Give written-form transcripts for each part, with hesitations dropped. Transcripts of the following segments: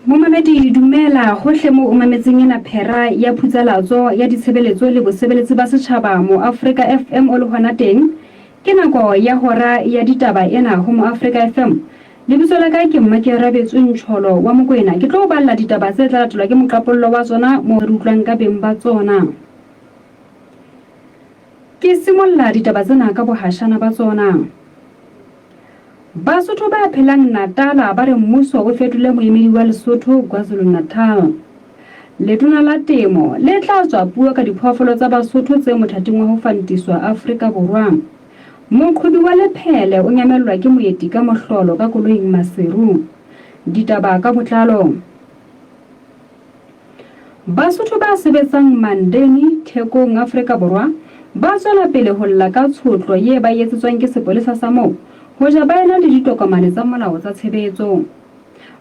Momamedi dumela hohle moo o mametseng ena phera ya phutsalatso ya ditshebeletso le bosebeletsi ba setjhaba Moafrika FM o le hona teng. Ke nako ya hora ya ditaba ena ho Moafrika FM. Lebitso la ka ke Mmakearabetswe Ntjholo wa Mokoena. Ke tlo o balla ditaba tse tla latelwa ke moqapollo wa tsona moo re utlwang ka beng ba tsona. Ke simolla ditaba tsena ka bohashana ba tsona. Basotho ba phelang Natala ba re mmuso o fetole moemedi wa Lesotho KwaZulu-Natal. Letona la Temo le tla tswa puo ka diphoofolo tsa Basotho tse mothating wa ho fantiswa Afrika Borwa. Moqhobi wa lephele o nyamellwa ke moeti ka mohlolo ka koloing Maseru. Ditaba ka botlalo. Basotho ba sebetsang Mandeni, Thekong, Afrika Borwa, ba tswela pele ho lla ka tshotlo ye ba e etsetswang ke sepolesa sa moo, hoja ba ena le ditokomane tsa molao tsa tshebetso.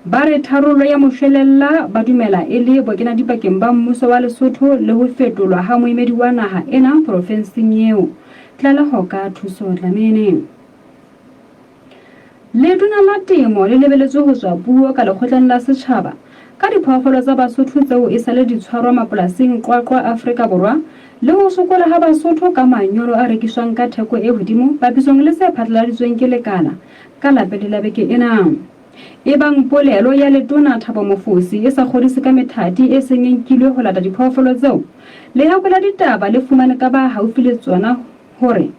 Ba re tharollo ya moshwelella ba dumela e le bokenadipakeng ba mmuso wa Lesotho le ho fetolwa ha moemedi wa naha ena porofenseng eo. Tlaleho ka Thuso Dlamini. Letona la Temo le lebeletswe ho tswa puo ka lekgotleng la setjhaba ka diphoofolo tsa Basotho tseo esale di tshwarwa mapolasing Qwaqwa, Afrika Borwa le ho sokola ha Basotho ka manyolo a rekiswang ka theko e hodimo papisong le se phatlaladitsweng ke lekala ka Lapele la beke ena. Ebang polelo ya Letona Thabo Mofosi e sa kgodise ka methati e seng e nkilwe ho lata diphoofolo tseo, Lehakwe la Ditaba le fumane ka ba haufi le tsona Ho re,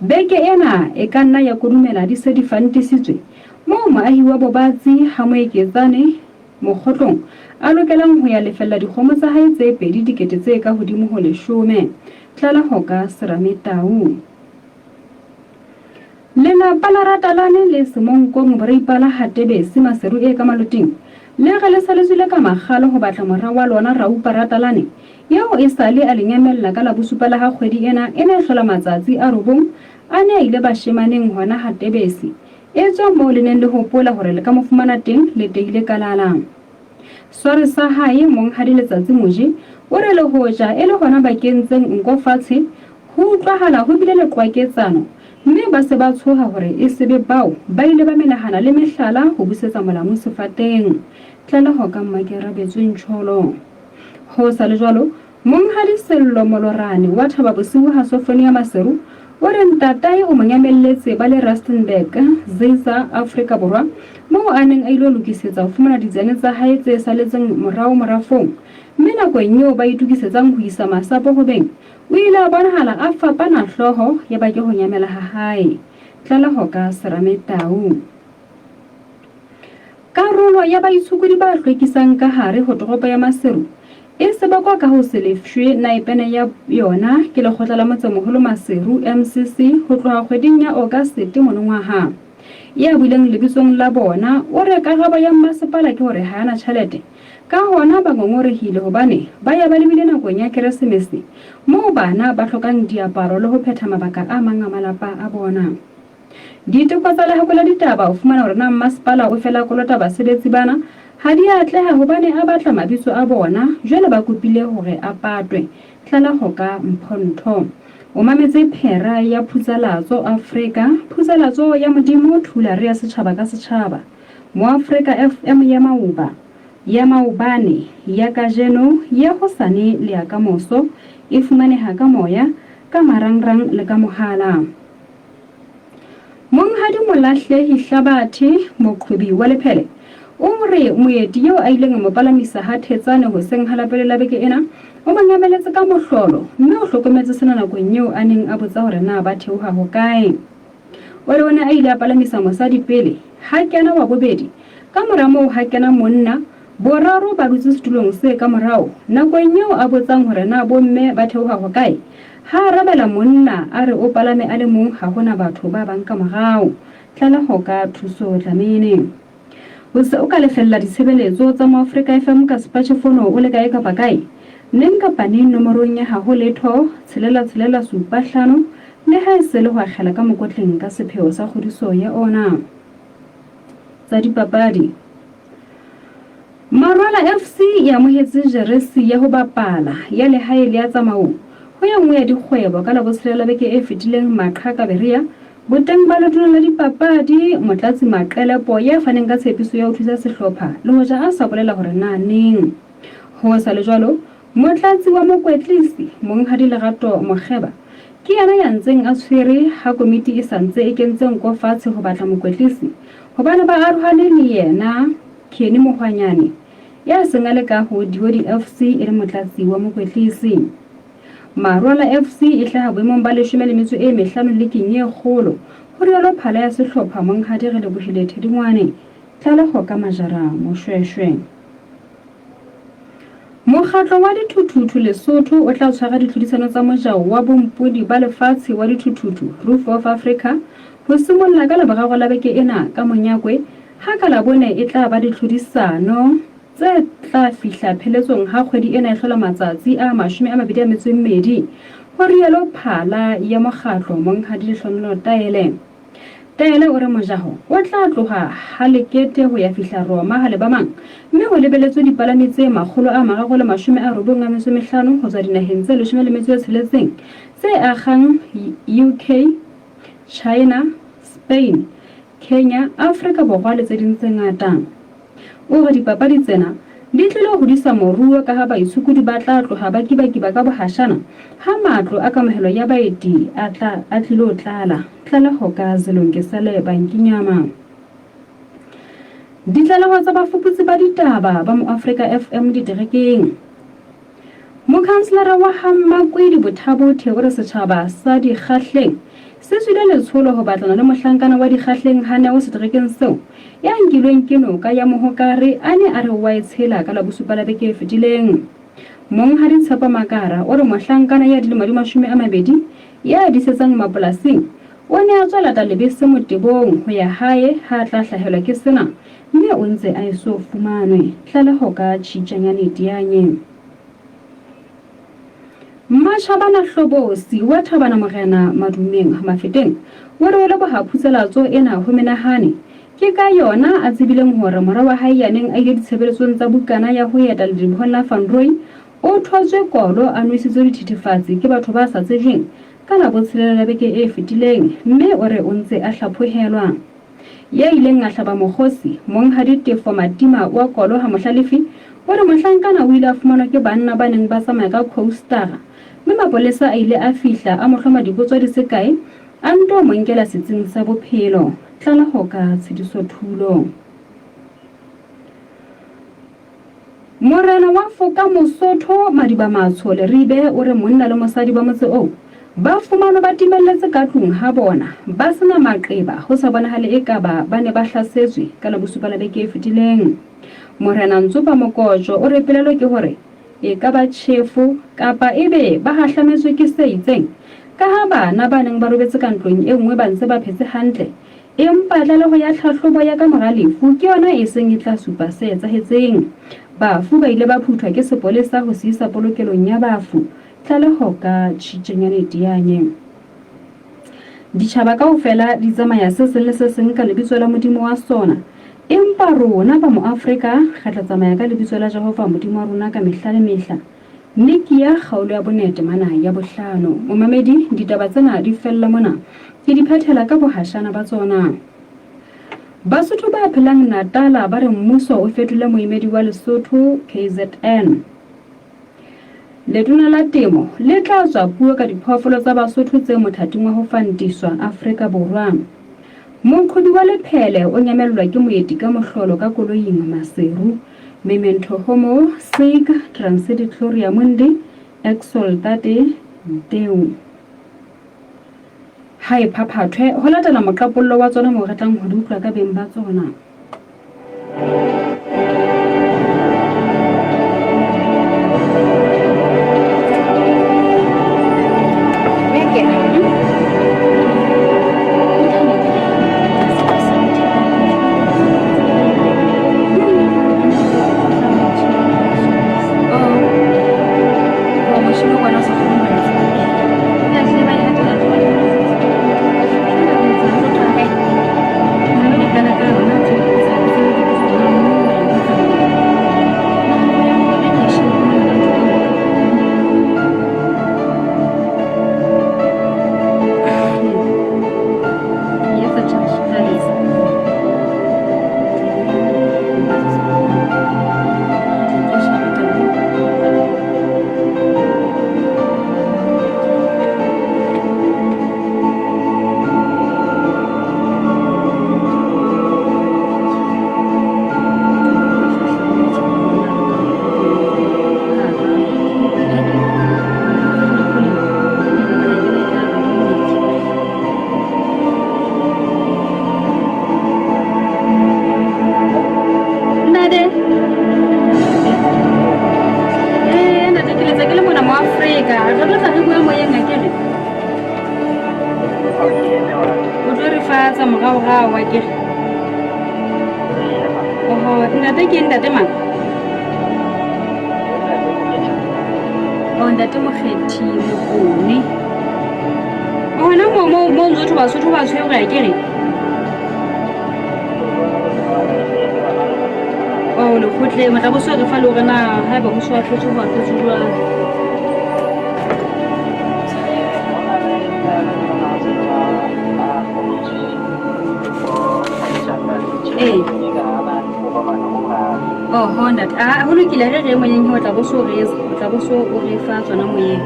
Beke ena e ka nna ya kodumela di se di fantisitswe, moo moahi wa Bobatsi ha Moeketsane, Mokgotlong, a lokelang ho ya lefella dikgomo tsa hae tse pedi dikete tse ka hodimo ho leshome. Tlaleho ka Serame Tau. Lelapa la Ratalane le Semonkong Boreipala ha Tebesi Maseru e ka Maloting le re le se le tswile ka makgalo ho batla mora wa lona Raupa Ratalane Eo esale a le nyamella ka la bosupa la ha kgwedi ena e ne e hlola matsatsi a robong a ne a ile bashemaneng hona ha Tebesi. Etswa moo le neng le hopola hore le ka mo fumana teng le teile kalala. Sware sa hae, Monghadi Letsatsi Moje, o re le hoja e le hona ba kentseng nko fatshe, ho utlwahala ho bile le qwaketsano mme ba se ba tshoha hore e se be bao ba ile ba menahana le mehlala ho busetsa molamu sefateng. Tlaleho ka Mmakearabetswe Ntjholo. Ho sa le jwalo, Monghadi Sello Molorane wa Thaba-Bosiu ha Sofonia Maseru o re ntatae o mo nyamelletse ba le Rustenburg, Ziza, Afrika Borwa, moo a neng a ilo lokisetsa ho fumana ditsane tsa hae tse saletseng morao morafong. Mme nakong eo ba itokisetsang ho isa masapo ho beng, o ile a bonahala a fapana hlooho yaba ke ho nyamela ha hae. Tlaleho ka Serame Tau. Karolo ya baitshokodi ba hlwekisang ka hare ho toropo ya Maseru e sebakwa ka ho se lefshwe naepene ya yona ke Lekgotla la Motsemoholo Maseru, MCC, ho tloha kgweding ya Okasete monongwaha. Ya buileng lebitsong la bona o re karabo ya mmasepala ke hore ha a na tjhelete, ka hona ba ngongorehile hobane ba ya ba lebile nakong ya Keresemese moo bana ba hlokang diaparo le ho phetha mabaka a mang a malapa a bona. Diteko tsa lehoko la ditaba ho fumana hore na mmasepala o fela kolota basebetsi bana ha di a atleha hobane a batla mabitso a bona, jwale ba kopile hore a patwe. Tlaleho ka Mpho Ntho. O mametse phera ya Phutsalatso Afrika, Phutsalatso ya Modimo Thulare ya setjhaba ka setjhaba. Moafrika FM ya maoba, ya maobane, ya kajeno, ya hosane le ya kamoso e fumaneha ka moya, ka marangrang le ka mohala. Monghadi Molahlehi Hlabathe, moqhobi wa lephele, o re moeti eo a ileng a mo palamisa ha Thetsane hoseng ha Lapele la beke ena, o mo nyameletse ka mohlolo mme o hlokometse sena nakong eo a neng a botsa hore na ba theoha hokae. O re o ne a ile a palamisa mosadi pele, ha kena wa bobedi, ka mora moo ha kena monna, Boraro ba dutse setulong se ka morao. Nakong eo a botsang hore na bomme ba theoha hokae, ha arabela monna a re o palame a le mong ha ho na batho ba bang ka morao. Tlaleho ka Thuso Dlamini. O se o ka lefella ditshebeletso tsa Moafrika FM ka sepatjhefono o le kae kapa kae, neng kapa neng nomorong ya haho letho, tshelela tshelela supa hlano, le ha e se le ho akgela ka mokotleng ka sepheo sa kgodiso ya ona. Tsa dipapadi. Marwala FC e amohetse jeresi ya ho bapala ya lehae le ya tsamaong ho e nngwe ya dikgwebo ka Labotshelela la beke e fetileng Maqhaka Berea. Boteng ba Letona la Dipapadi, Motlatsi Maqelepo, ya faneng ka tshepiso ya ho thusa sehlopha le hoja a sa bolela hore na neng. Ho sa le jwalo, Motlatsi wa mokwetlisi, Monghadi Lerato Mokgeba, ke yena ya ntseng a tshwere ha komiti e sa ntse e kentse nko fatshe ho batla mokwetlisi hobane ba arohane le yena Kenny Mohwanyane ya seng a le ka ho Diodi FC e le motlatsi wa mokwetlisi. Marwala FC e hlaha boemong ba leshome le metso e mehlano liking e kgolo, ho rialo phala ya sehlopha Monghadi Relebohile Thedingwane. Tlaleho ka Majara Moshweshwe. Mokgatlo wa dithuthuthu Lesotho o tla tshwara ditlhodisano tsa mojao wa bompodi ba lefatshe wa dithuthuthu, Roof of Africa, ho simolla ka Laboraro la beke ena ka Monyakwe, ha ka Labone e tla ba ditlhodisano tse tla fihla pheletsong ha kgwedi ena e hlola matsatsi a 22, ho rialo phala ya mokgatlo Monghadi Lehlonolo Taele. Taele o re mojaho o tla tloha ha Lekete ho ya fihla Roma ha Lebamang mme ho lebeletswe dipalami tse 395 ho tswa dinaheng tse 16 tse akgang UK, China, Spain, Kenya, Afrika Borwa le tse ding tse ngata. O re dipapadi tsena di tlilo hodisa moruo kaha baitshokodi ba tla tloha ba kibakiba ka bohashana ha matlo a kamohelo ya baeti a tla a tlilo tlala. Tlaleho ka Zelongesele Bankinyama. Ditlaleho tsa bafuputsi ba ditaba ba Moafrika FM diterekeng. Mokhanselara wa ha Mmakwedi Bothabothe o re setjhaba sa Dikgahleng se tswile letsholo ho batlana le mohlankana wa Dikgahleng ha Neo seterekeng seo ya nkilweng ke noka ya Mohokare a ne a re o a e tshela ka Labosupa la beke e fetileng. Monghadi Tshepo Makara o re mohlankana ya dilemo di 20 ya disetsang mapolasing o ne a tswa lata lebese motebong ho ya hae ha a tla hlahelwa ke sena mme o ntse a eso fumanwe. Tlaleho ka Tjhitjanyane Dianye. Mmatjhabana Hlobosi wa Thabana Morena Madumeng Mafeteng o re o leboha phutselatso ena ho menahane. Ke ka yona a tsebileng hore mora wa hae ya neng a ile ditshebeletsong tsa bukana ya ho eta ledibohong la Van Rooy o thotswe kolo a nwesitswe dithethefatsi ke batho ba sa tsejweng ka Labotshelela la beke e fetileng mme o re o ntse a hlaphohelwa. Ya ileng a hlaba mokgosi, Monghadi Tefo Matima wa Kolo ha Mohlalefi, o re mohlankana o ile a fumanwa ke banna ba neng ba tsamaya ka khoustara, mme mapolesa a ile a fihla a mo hloma dipotso di se kae, a nto mo nkela setsing sa bophelo. Tlaleho ka Tshediso Thulo. Morena wa Foka Mosotho Madibamatsho Leribe o re monna le mosadi ba motse oo ba fumanwe ba timelletse ka tlung ha bona ba se na maqeba ho sa bonahale ekaba ba ne ba hlasetswe ka Labosupa la beke e fetileng. Morena Ntsopa Mokotjo o re pelelo ke hore e ka ba tjhefo kapa ebe ba hahlametswe ke se itseng ka ha bana ba neng ba robetse ka ntlong e nngwe ba ntse ba phetse hantle Empa tlaleho ya tlhahlobo ya ka mora lefu ke yona e seng e tla supa se etsahetseng. Bafu ba ile ba phuthwa ke sepolesa ho se isa polokelong ya bafu. Tlaleho ka Tjhitjenyane Dianye. Ditjhaba kaofela di tsamaya se seng le se seng ka lebitso la modimo wa sona, empa rona ba Moafrika re tla tsamaya ka lebitso la Jehova Modimo wa rona ka mehla le mehla. Mekia kgaolo ya bone temana ya bohlano. Momamedi, ditaba tsena di fella mona. Ke di phethela ka bohashana ba tsona. Basotho ba phelang Natala ba re mmuso o fetole moemedi wa Lesotho KZN. Letona la Temo le tla tswa puo ka diphoofolo tsa Basotho tse mothating wa ho fantiswa Afrika Borwa. Moqhobi wa lephele o nyamellwa ke moeti ka mohlolo ka koloing Maseru. Memento homo sic transit gloria mundi exultate Deo. Ha e phaphathwe ho latela moqapollo wa tsona moo re tlang ho di utlwa ka beng ba tsona. Ee, ntate ke letsa ke le mona mo Afrika. Re tlo tla re bua moyeng akere. O tlo re fa tsa moraorao akere. Oho, ntate ke ntate mang? O ntate Mokgethi Mokone. Hona moo moo moo ntse Basotho ba tshwerwe akere. O lekgotleng o tla bo so re fa le hore na haeba ho so ahlotse ho ahlotse jwang. Ee. Oho ntate, ah ho lokile re re moyeng o tla bo so re o tla bo so o re fa tsona moyeng.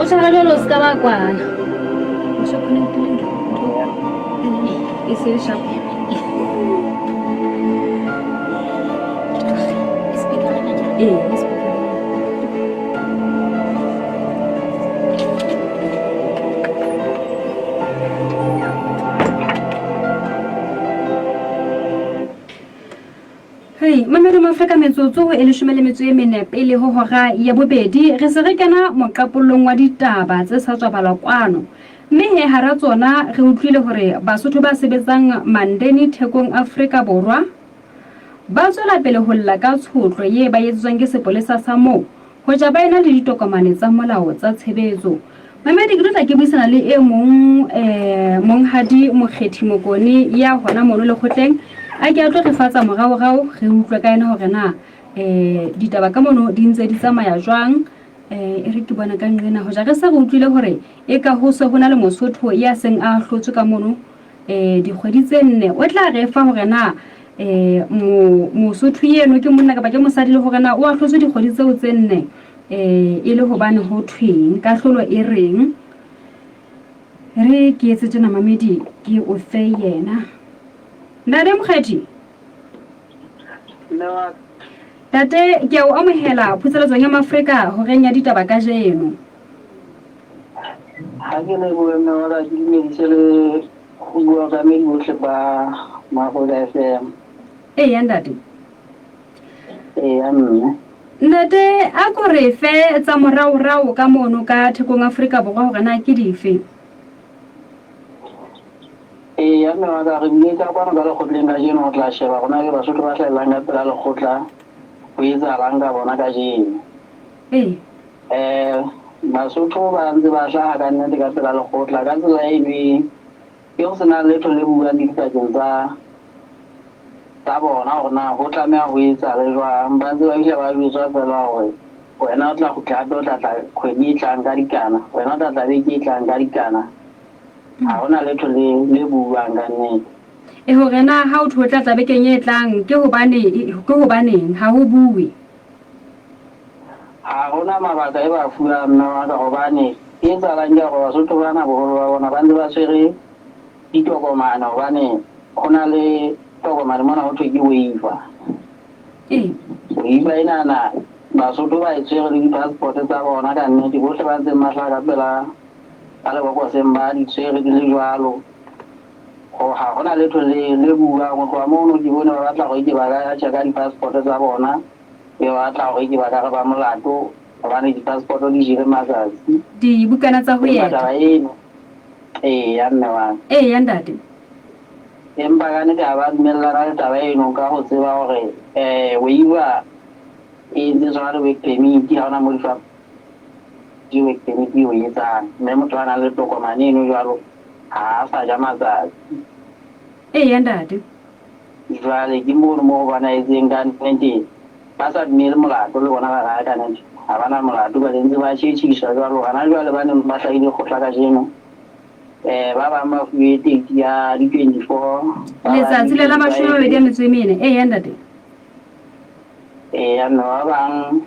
O tshwara jwalo o se ka ba kwana. O so connect-ile ntho. E se le sharp. Ee, e speaker. Hei, mamedi Mafrika metsotso e leshome le metso e mene pele ho hora ya bobedi re se re kena moqapollong wa ditaba tse sa tswa balwa kwano. Mme he hara tsona re utlwile hore Basotho ba sebetsang Mandeni Thekong Afrika Borwa ba tswela pele ho lla ka tshotlo ye ba etsetswang ke sepolesa sa moo hoja ba ena le ditokomane tsa molao tsa tshebetso. Mamedi, ke tlo tla ke buisana le e mong um Monghadi Mokgethi Mokone ya hona mono lekgotleng a ke a tlo re fa tsa moraorao re utlwe ka yena hore na um ditaba ka mono di ntse di tsamaya jwang. Um e re ke bona ka nqena hoja re se re utlwile hore e ka ho se ho na le Mosotho ya seng a hlotswe ka mono um dikgwedi tse nne. O tla re fa hore na um Mosotho eno ke monna kapa ke mosadi le hore na o ahlotswe dikgwedi tseo tse nne um e le hobane ho thweng, kahlolo e reng. Re ke etse tjena mamedi ke o fe yena. Ntate Mokgethi. Mme wa Tate, ke a o amohela phuseletsong ya Mafrika horeng ya ditaba kajeno. Ha ke lebohe mme wa ka, ke dumedise le ho baokamedi bohle ba Mafoka FM. Eya ntate. Eya mme. Ntate, a ko re fe tsa moraorao ka mono ka Thekong Afrika Borwa hore na ke dife? Eya mme wa ka, re bile ka kwano ka lekgotleng kajeno ho tla sheba hore na ebe Basotho ba hlahellang ka pela lekgotla ho etsahalang ka bona kajeno. Ee. Basotho ba ntse ba hlaha ka nnete ka pela lekgotla ka tsela eno e e ho senang letho le buang le dipakeng tsa tsa bona hore na ho tlameha ho etsahale jwang. Ba ntse ba fihla ba jwetswa feela hore wena o tla kgutla hape o tla tla kgwedi e tlang ka dikana, wena o tla tla beke e tlang ka dikana. Ha hona letho le le buang ka nnete. E hore na ha o thwe o tla tla bekeng e tlang ke hobane ke hobaneng ha ho bue. Ha hona mabaka e ba fuwang mme wa ka hobane e etsahalang ke hore Basotho bana boholo ba bona ba ntse ba tshwere ditokomane hobane ho na le tokomane mona ho thwe ke waiver. Ee. Waiver enana Basotho ba e tshwere le di-passport tsa bona ka nnete bohle ba ntseng ba hlaha ka pela ka lebokoseng ba di tshwere di le jwalo. Ho ha hona letho le le buang ho tloha mono ke bone ba batla hore ke ba ka checka di-passport tsa bona be ba batla hore ke ba ka re ba molato hobane di-passport di jele matsatsi. Dibukana tsa ho Empa eta. taba eno eya mme wa ka. Eya ntate. Empa ka nnete ha ba dumellana le taba eno ka ho tseba hore waiver e entse tshwana le work permit ha hona mo di ke work permit e o etsang mme motho a nang le tokomane eno jwalo ha a sa ja matsatsi. Eya ntate. Jwale ke mono mo ho bonahetseng ka nnete ba sa dumele molato le bona ba raya ka nnete ha ba na molato jwale ntse ba tjhetjhiswa jwalo hana jwale ba neng ba hlahile kgotla kajeno ba bang ba fuwe date ya di 24 ba bang Letsatsi di le la mashome a mabedi a 25 metso e mene. Eya ntate. Eya mme ba bang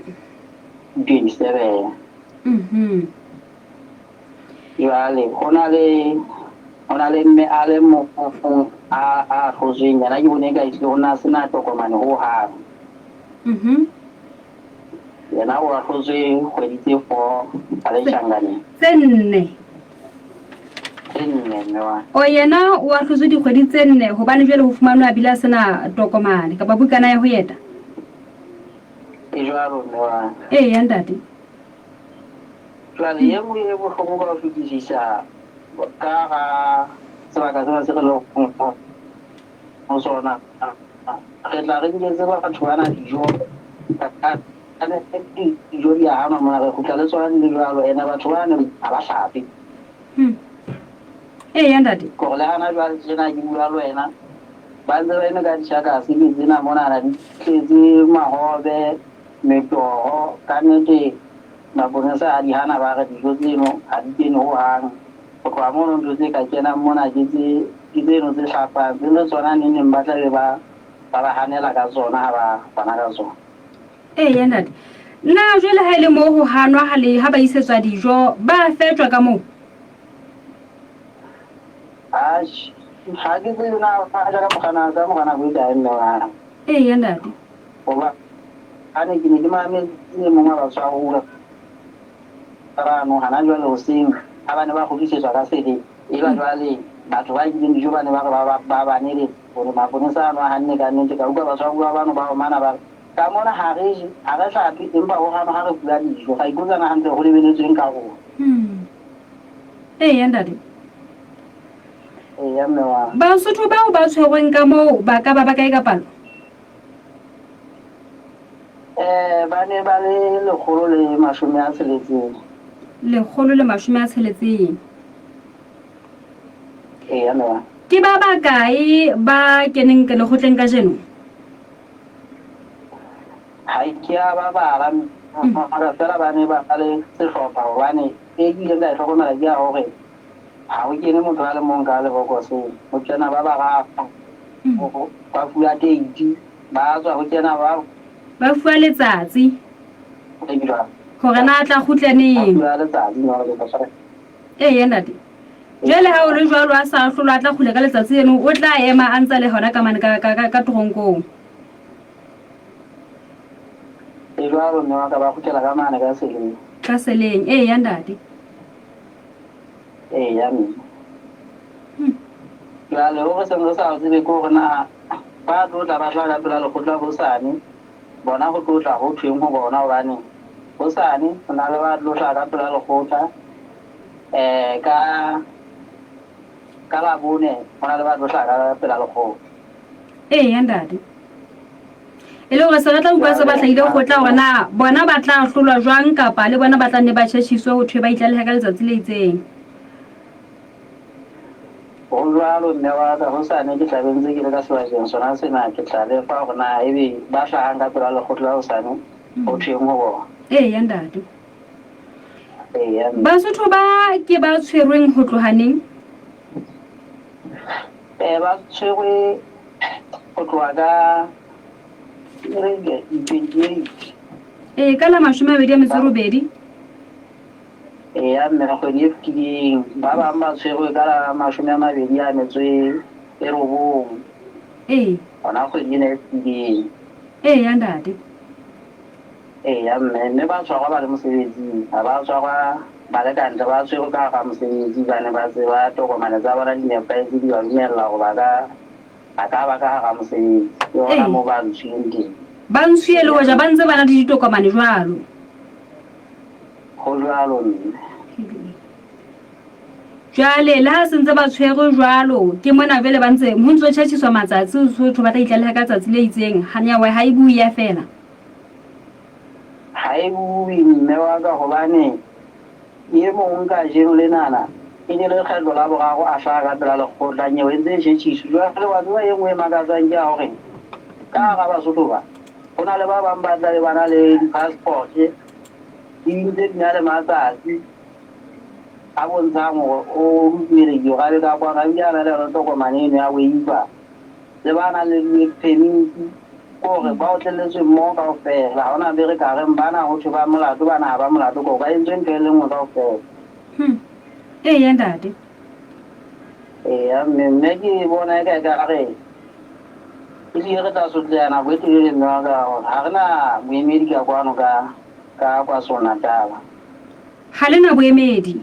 27. Jwale ho na le ho na le mme a le mong a a hlotsweng yena ke bone ka ehlile ho na sena tokomane ho hang. Yena o ahlotswe kgwedi tse 4 a le tjhankaneng. Tse nne. Tse nne mme wa. O yena o ahlozwe dikgwedi tse nne hobane jwale ho fumanwe a bile a sena tokomane kapa bukana ya ho eta. E jwalo mme wa. Eya ntate. Jwale e nngwe e bohloko ka ho fetisisa ka hara sebaka sena se re leng ho sona, re tla re nketse batho bana dijo, dijo di a hanwa mona, re kgutla le tsona di le jwalo, ene batho bane ha ba hlape. Eya ntate. Kore le hana jwale tjena ke bua le wena, ba ntse ba eme ka ditjhakase ke tsena monana di tletse mahobe, metoho, ka nnete maponesa a di hana ba re dijo tseno ha di kene hohang. Ho tloha mono ntho tse ka kenang mona ke tse ke tseno tse hlapang, tse le tsona neng neng ba tla be ba ba ba hanela ka tsona ha ba fana ka tsona. Eya ntate. Na jwale ha e le moo ho hanwa ha le ha ba isetswa dijo ba fetjwa ka moo? Atjhe, ha ke tsebe na ba ja ka mokgwa ka mora nako e kae mme wa. Eya ntate. Hoba hane ke ne ke mametse e mong wa batshwaruwa bano hana jwale hoseng ha ba ne ba kgutlisetswa ka seleng, eba jwale batho ba nkileng dijo ba ne ba re ba ba ba neletse hore maponesa ano a hanne ka nnete. Ka utlwa batshwaruwa bano ba omana ba re ka mona ha re je, ha re hlape, empa ho hanwa ha re fuwa dijo. Ra ipotsa na hantle ho lebeletsweng ka rona. Eya ntate. Eya mme wa. Basotho bao ba tshwerweng ka moo ba ka ba ba kae ka palo? Ba ne ba le 160. 160. Eya mme wa. Ke ba bakae ba keneng lekgotleng kajeno? Ha ke a ba bala, mara fela ba ne ba le sehlopha hobane e ke ileng ka e hlokomela ke ya hore ha ho kene motho a le mong ka lebokoseng, ho kena ba bararo, ba fuwa date, ba tswa ho kena ba Ba fuwa letsatsi hore na a tla kgutla Ba neng. fuwa letsatsi no le ba Eya ntate. Jwale ha o le jwalo a sa ahlolwa a tla kgutla ka letsatsi leno, o tla ema a ntsa le hona ka mane ka ka ka, ka toronkong. E jwalo mme wa ka ba kgutlela ka mane ka seleng. Ka seleng. Eya ntate. Eya mme. Jwale ho re seng re sa tsebe ke hore na ba tlo tla ba tla ka pela lekgotla hosane, bona ho tlo tla ho thweng ho bona hobane hosane ho na le ba tlo tla ka pela lekgotla ka ka Labone ho na le ba tlo tla ka pela lekgotla. Eya ntate. E le hore se re tla utlwa se ba hlahile kgotla hore na bona ba tla ahlolwa jwang kapa le bona ba tla nne ba tjhetjhiswe ho thwe ba itlalehe ka letsatsi le itseng. Ho jwalo mme wa ka, hosane ke tla be ntse ke le ka sebakeng sona sena, ke tla le fa hore na ebe ba hlahang ka pela lekgotla hosane ho thweng ho bona. Eya ntate. Eya mme. Basotho ba ke ba tshwerweng ho tloha neng? Ba tshwerwe ho tloha ka di-28. Ee, ka la 28. Eya mme, kgwedi e fetileng. Ba bang ba tshwerwe ka la 29. Hona kgwedi ena e fetileng. Eya ntate. Eya mme, mme ba tshwarwa ba le mosebetsing, ha ba tshwarwa ba le kantle, ba tshwerwe ka hara mosebetsi, ba ne ba tseba tokomane tsa bona di nepahetse, di ba dumella hore ba ka ba ka ba ka hara mosebetsi. Ke hona moo ba ntshweng teng. Ba ntshwiye le hoja ba ntse ba na le ditokomane jwalo. Ho jwalo mme. Jwale le ha se ntse ba tshwerwe jwalo, ke mona jwale ba ntse ho ntso tjhetjhiswa matsatsi, ho thwe ba tla itlaleha ka tsatsi le itseng. Ha nyawe ha e bue ya fela. Ha e bue mme wa ka hobane e mong kajeno lenana e ne le lekgetlo la boraro a hlaha ka pela lekgotla, nyewe e ntse e tjhetjhiswa. Jwale wa tseba e nngwe e makatsang ke ya hore ka hara Basotho ba, ho na le ba bang ba tla be ba na le di-passport di ntse di na le matsatsi a bontshang hore o dumelehile hore a be ka kwano, a bile a na le yona tokomane eno ya waiver, le ba nang le di-work permit, ke hore ba otlelletswe mmoho kaofela. Ha hona be re ka reng bana ho thwe ba molato, bana ha ba molato, ke hore ba entswe ntho e le nngwe kaofela. Eya ntate. Eya mme, mme ke bona eka ekare ehlile re tla sotleha nako e telele mme wa ka, hore ha re na boemedi ka kwano ka ka KwaZulu-Natal. Ha le na boemedi?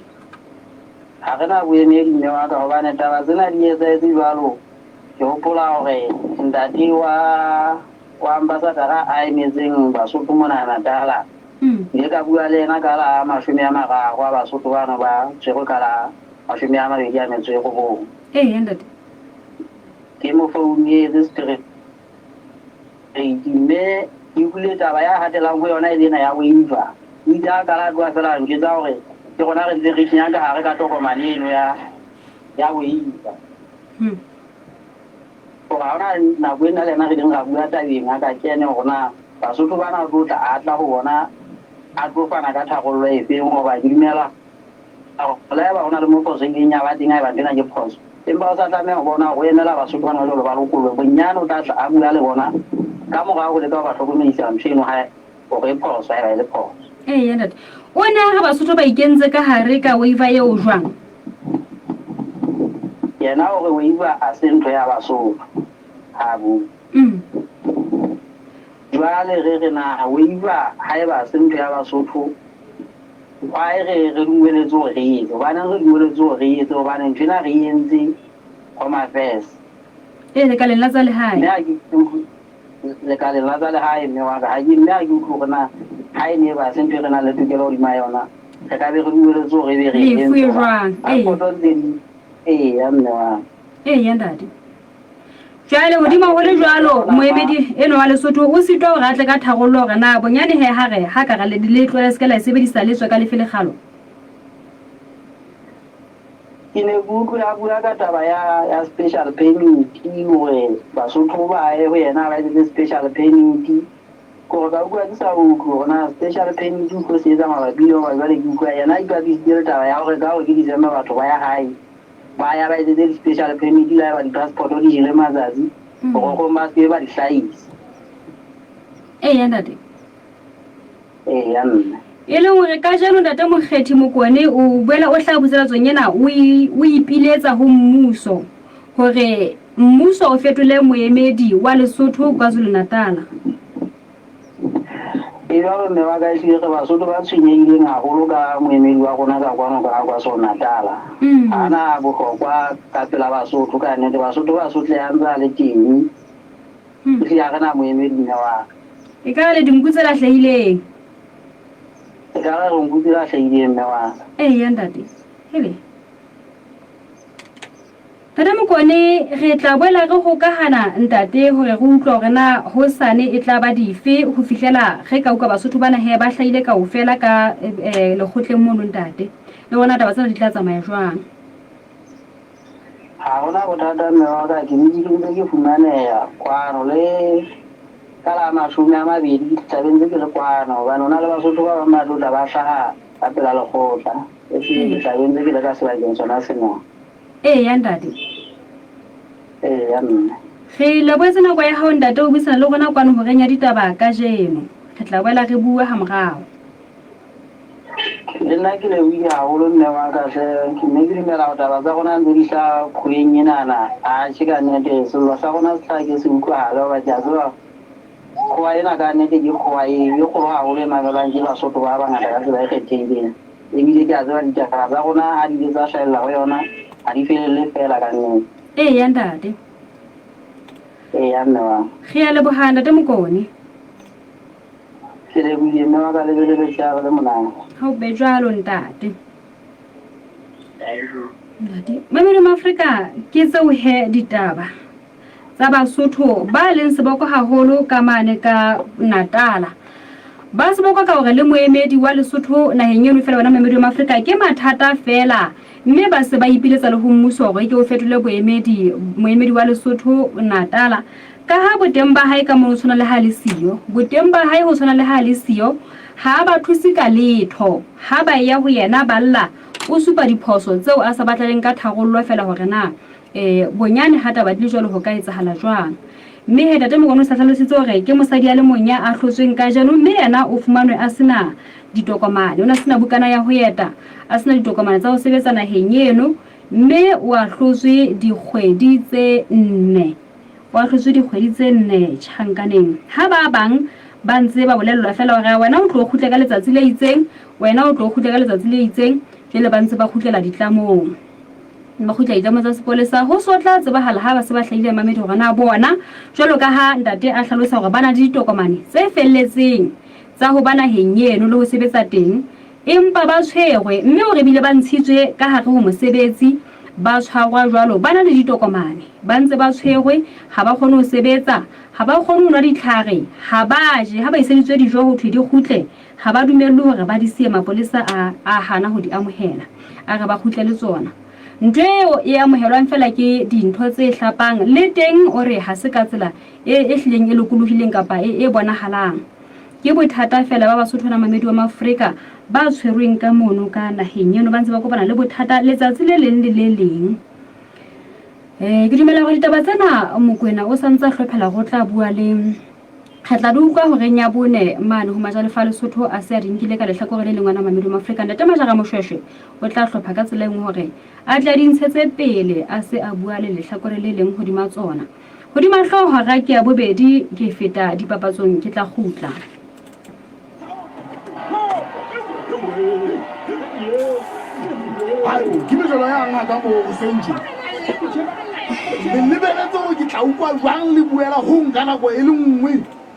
Ha re na boemedi mme wa ka hobane taba tsena di etsahetse jwalo. Ke hopola hore ntate wa wa ambassador a emetseng Basotho mona Natala. Ke ile ka bua le yena ka la 30 a Basotho bano ba tshwerwe ka la 29. Ee, ntate. Ke mo founetse straight mme ke utlwile taba ya hatelang ho yona e le ena ya waiver. O itse ha kala a tloha feela a njwetsa hore ke rona re ntse re kenya ka hare ka tokomane eno ya ya waiver. Hore ha hona nako e nna le yena re ileng ra bua tabeng a ka kene hore na Basotho bana o tlo tla a tla ho bona a tlo fana ka tharollo e feng hoba ke dumela hore le haeba ho na le mo phoso e ileng ya ba teng haeba nthwena ke phoso empa o sa tlameha ho bona hore o emela Basotho bana ba jwalo ba lokollwe bonyane o tla tla a bua le bona ka mora ho leka ho ba hlokomedisa ntho eno ha hore e phoso haeba e le phoso. Eya ntate. O ne a re Basotho ba ikentse ka hare ka waiver eo jwang? Yena o re waiver ha se ntho ya Basotho ha a bua. Jwale re re na waiver haeba ha se ntho ya Basotho why re re dumeletse hore re etse? Hobaneng re dumeletse hore re etse? Hobane ntho ena re e entse Home Affairs. Ee, lekaleng la tsa lehae. Mme ha ke utlwe lekaleng la tsa lehae mme wa ka ha ke mme ha ke utlwe hore na ha e ne ba se ntho e re nang le tokelo hodima yona re ka be re dumeletse hore ebe re Le e fuwe entse jwang? Ee. Passport ntse di eya mme wa Eya ntate. Jwale hodimo ho le jwalo moemedi eno wa Lesotho o sitwa hore a tle ka tharollo hore na bonyane he ha re ha ka ra le le tlohele se ke la e sebedisa le tswe ka lefe lekgalo. Ke ne ke utlwe a bua ka taba ya ya special permit hore Basotho ba ye ho yena ba etsetse special permit. Kore ka utlwa ke sa utlwe hore na special permit o tlo se etsa mabapi le hoba jwale ke utlwa yena a ipapisitse le taba ya hore ka hore ke December batho ba ya hae. Ba ya ba etsetse di-special permit le haeba di-passport di jele matsatsi hore kgong ba se ke ba di hlahisa. Eya ntate. Eya mme. E leng hore kajeno ntate Mokgethi Mokone o boela o hlaha puseletsong ena o o ipiletsa ho mmuso hore mmuso o fetole moemedi wa Lesotho KwaZulu-Natal. E jwalo mme wa ka ehlile re Basotho ba tshwenyehileng haholo ka moemedi wa rona ka kwano ka KwaZulu-Natal. Ha na bohlokwa ka pela Basotho ka nnete Basotho ba sotleha ntse a le teng. Ehlile ha re na moemedi mme wa ka. E ka re le dinku tse lahlehileng. E ka re re nku tse lahlehileng mme wa ka. Eya ntate. Hele. Ntate Mokone, re tla boela re hokahana ntate hore re utlwe hore na hosane e tla ba dife ho fihlela re ka utlwa Basotho bana he ba hlahile kaofela ka eh, lekgotleng mono ntate. Le hore na taba tsena di tla tsamaya jwang. Ha hona bothata mme wa ka, ke dutse ke ntse ke fumaneha kwano le ka la 20 ke tla be ntse ke le kwano hobane ho na le Basotho ba bang ba tlo tla ba hlaha ka pela lekgotla. Ehlile ke tla be ntse ke le ka sebakeng sona sena. Eya ntate. Eya mme. Re lebohetse nako ya hao ntate ho buisana le rona kwano horeng ya ditaba kajeno. Re tla boela re bua hamorao. Le nna ke lebohile haholo mme wa ka hle. Ke ne ke dumela hore taba tsa rona ntse di hlaha kgweng enana. Atjhe ka nnete sello sa rona se tla ke se utlwahale hoba ke a tseba kgowa ena ka nnete ke kgowa e e kgolo haholo e mamelwang ke Basotho ba bangata ka tsela e kgethehileng. Ebile ke a tseba ditaba tsa rona ha di ile tsa hlahella ho yona ha di felelle feela ka nnete. Eya ntate. Eya mme wa. Re a leboha ntate Mokone. Ke lebohile mme wa ka le be le letshehare le monate. Ha o be jwalo ntate. Ntate, Mamelo Maafrika ke tseo he ditaba tsa Basotho ba leng seboko haholo ka mane ka Natala. Ba seboko ka hore le moemedi wa Lesotho naheng eno feela wena moemedi wa Maafrika ke mathata feela mme ba se ba ipiletsa le ho mmuso hore ke o fetole boemedi moemedi wa Lesotho Natala. Ka ha boteng ba hae ka mono tshwana le ha a le siyo, boteng ba hae ho tshwana le ha a le siyo, ha a ba thuse ka letho. Ha ba eya ho yena ba lla, o supa diphoso tseo a sa batlaneng ka tharollo feela hore na e, bonyane ha taba di le jwalo ho ka etsahala jwang. Mme he Ntate Mokone o sa hlalositse hore ke mosadi a le mong ya ahlotsweng kajeno mme yena o fumanwe a sena ditokomane, o ne a sena bukana ya ho eta, a sena ditokomane tsa ho sebetsa naheng eno mme o ahlotswe dikgwedi tse nne. O ahlotswe dikgwedi tse nne tjhankaneng. Ha ba bang ba ntse ba bolellwa feela hore wena o tlo kgutle ka letsatsi le itseng, wena o tlo kgutle ka letsatsi le itseng. Jwale ba ntse ba kgutlela ditlamong. Ba kgutla ditlamo tsa sepolesa ho so tla tsebahala ha ba se ba hlahile mamedi hore na bona jwalo ka ha ntate a hlalosa hore ba na le ditokomane tse felletseng tsa ho ba naheng eno le ho sebetsa teng empa ba tshwerwe mme hore ebile ba ntshitswe ka hare ho mosebetsi ba tshwarwa jwalo ba na le ditokomane ba ntse ba tshwerwe ha ba kgone ho sebetsa ha ba kgone ho nwa ditlhare ha ba je ha ba iseditswe dijo ho thwe di kgutle Ha ba dumellwe hore ba di siye mapolesa a a hana ho di amohela. A re ba kgutle le tsona. Ntho eo e amohelwang feela ke dintho tse hlapang le teng o re ha se ka tsela e e hlileng e lokolohileng kapa e e bonahalang. Ke bothata feela ba Basotho na Mamedi wa Mafrika ba tshwerweng ka mono ka naheng eno ba ntse ba kopana le bothata letsatsi le leng le le leng. Ke dumela hore ditaba tsena Mokoena o sa ntse a hlophela hore o tla bua le Re tla di utlwa horeng ya bone mane ho Majalefa a Lesotho a se a di nkile ka lehlakore le leng ona Mamelodi Mafrika. Ntate Majara Moshweshwe o tla hlopha ka tsela e nngwe hore a tle a di ntshetse pele a se a bua le lehlakore le leng hodima tsona. Hodima hlooho hora ke ya bobedi ke feta dipapatsong ke tla kgutla. Ke mejolo ya ngaka mo hoseng tje. Le lebeletse hore ke tla utlwa jwang le buela hong ka nako e le nngwe?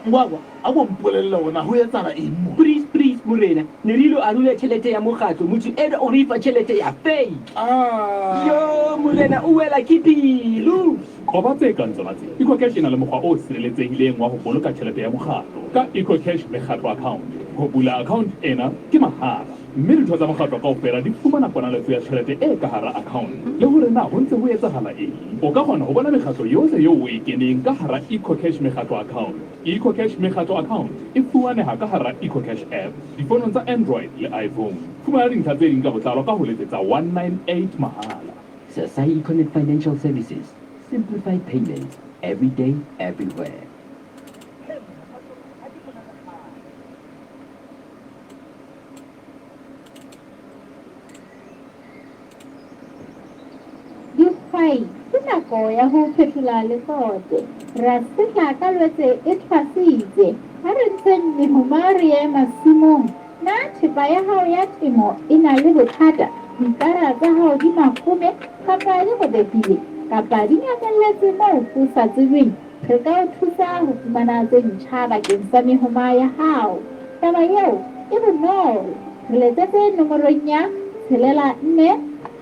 Ngwakwa, a ko mpolelle hore na ho etsahala eng mo. Please, please, morena, ne re ilo arola tjhelete ya mokgatlo, motho enwa o re fa tjhelete ya fake. Ah. Yo, morena o wela ke pelo. Qoba tse kang tsona tse. EcoCash e na le mokgwa o sireletsehileng wa ho boloka tjhelete ya mokgatlo ka EcoCash Mekgatlo Account. Ho bula account ena ke mahala mme ditho tsa mokgatlo kaofela di fumana ponaletso ya tjhelete e ka hara account le hore na ho ntse ho etsahala eng. O ka kgona ho bona mekgatlo yohle eo o e keneng ka hara EcoCash Mekgatlo Account. EcoCash Mekgatlo Account e fumaneha ka hara EcoCash app difonong tsa Android le iPhone. Fumana dintlha tse ding ka botlalo ka ho letsetsa 198 mahala. Sasai Econet Financial Services, simplified payments every day, everywhere. Dihwai, ke nako ya ho phethola lekote. Ra sehla ka Lwetse e thwasitse. Ha re ntsheng mehoma re ye masimong. Na thepa ya hao ya temo e na le bothata, dikara tsa hao di makgome, kapa di robehile, kapa di nyamelletse moo ho sa tsejweng? Re ka o thusa ho fumana tse ntjha bakeng sa mehoma ya hao. Taba eo e bonolo. Re letsetse nomorong ya tshelela nne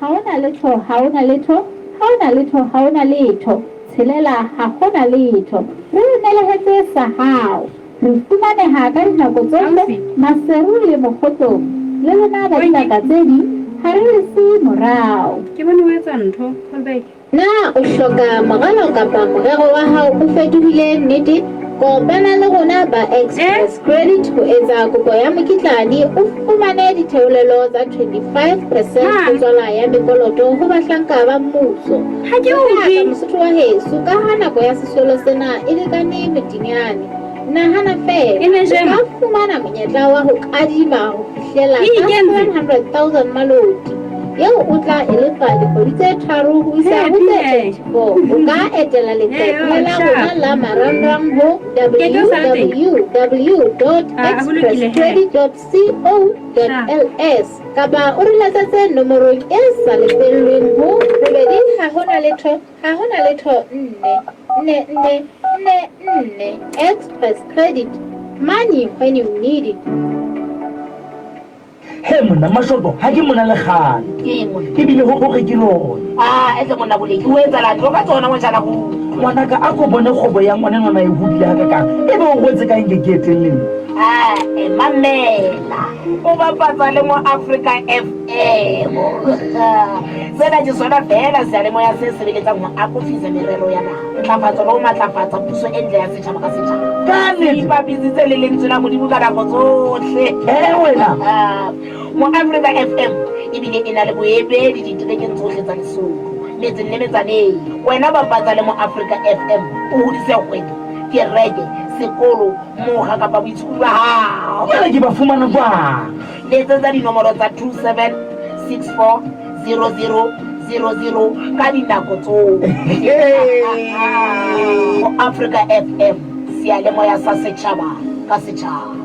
ha ho na letho ha ho na letho ha ho na letho ha ho na letho tshelela ha ho na letho. Re o nelehetse sa hao. Re fumaneha ka dinako tsohle Maseru le Mokgotlong. Le lona ba dibaka tse ding ha re le siye morao. Ke bone o etsa ntho. Call back. Na o hloka moralo kapa morero wa hao o fetohile nnete? Kopana le rona ba Express Credit ho etsa kopo ya mokitlane o fumane ditheolelo tsa 25 percent ho tswala ya mekoloto ho bahlanka ba mmuso. Ha ke utlwe. Mosotho wa heso, ka ha nako ya sesolo sena e lekane modinyane. Nahana feela, E ne o jema. ka fumana monyetla wa ho kadima ho fihlela E ka ikentse. 700,000 maloti, eo o tla e lefa dikgwedi tse tharo ho isa He, ho tse he. 24. O ka etela leqephe He, la sharp. rona la marangrang ho Ke ke o sala teng. Ah, ho lokile, he. www.expresscredit.co.ls kapa o re letsetse nomorong e sa lefellweng ho robedi ha ho na letho Ha ho na letho nne, nne, nne, nne, nne. Express Credit, money when you need it. He monna Mashoto, ha ke mona le kgale. Ebile ho hore ke lone. Ah, etle monna Boleki, o etsalang? Tlo ka tsona ngwajana go utlwa. Ngwanaka, a ko bone kgwebo ya ngwanenwana e hodile hakakang. Ebe o rwetse ka nke ke etelleng. Ah, eh, mamela. O bapatsa le mo Africa FM. Sena ke sona feela seyalemoya se sebeletsang ho akofisa merero ya naha, ntlafatso le ho matlafatsa puso e ntle ya setjhaba ka setjhaba. Ka nnete. Se ipapisitse le lentswe la Modimo ka nako tsohle. Eh, wena. Mo Africa FM ebile e na le boemedi diterekeng tsohle tsa Lesotho, metseng le metsaneng. Wena bapatsa le Mo Africa FM o hodise kgwebo, kereke, sekolo, mokga kapa boitshokodi ba hao. Jwale ke ba fumana jwang? Letsetsa dinomoro tsa 27640000 ka dinako tsohle. Ho Africa FM, seyalemoya sa setjhaba ka setjhaba.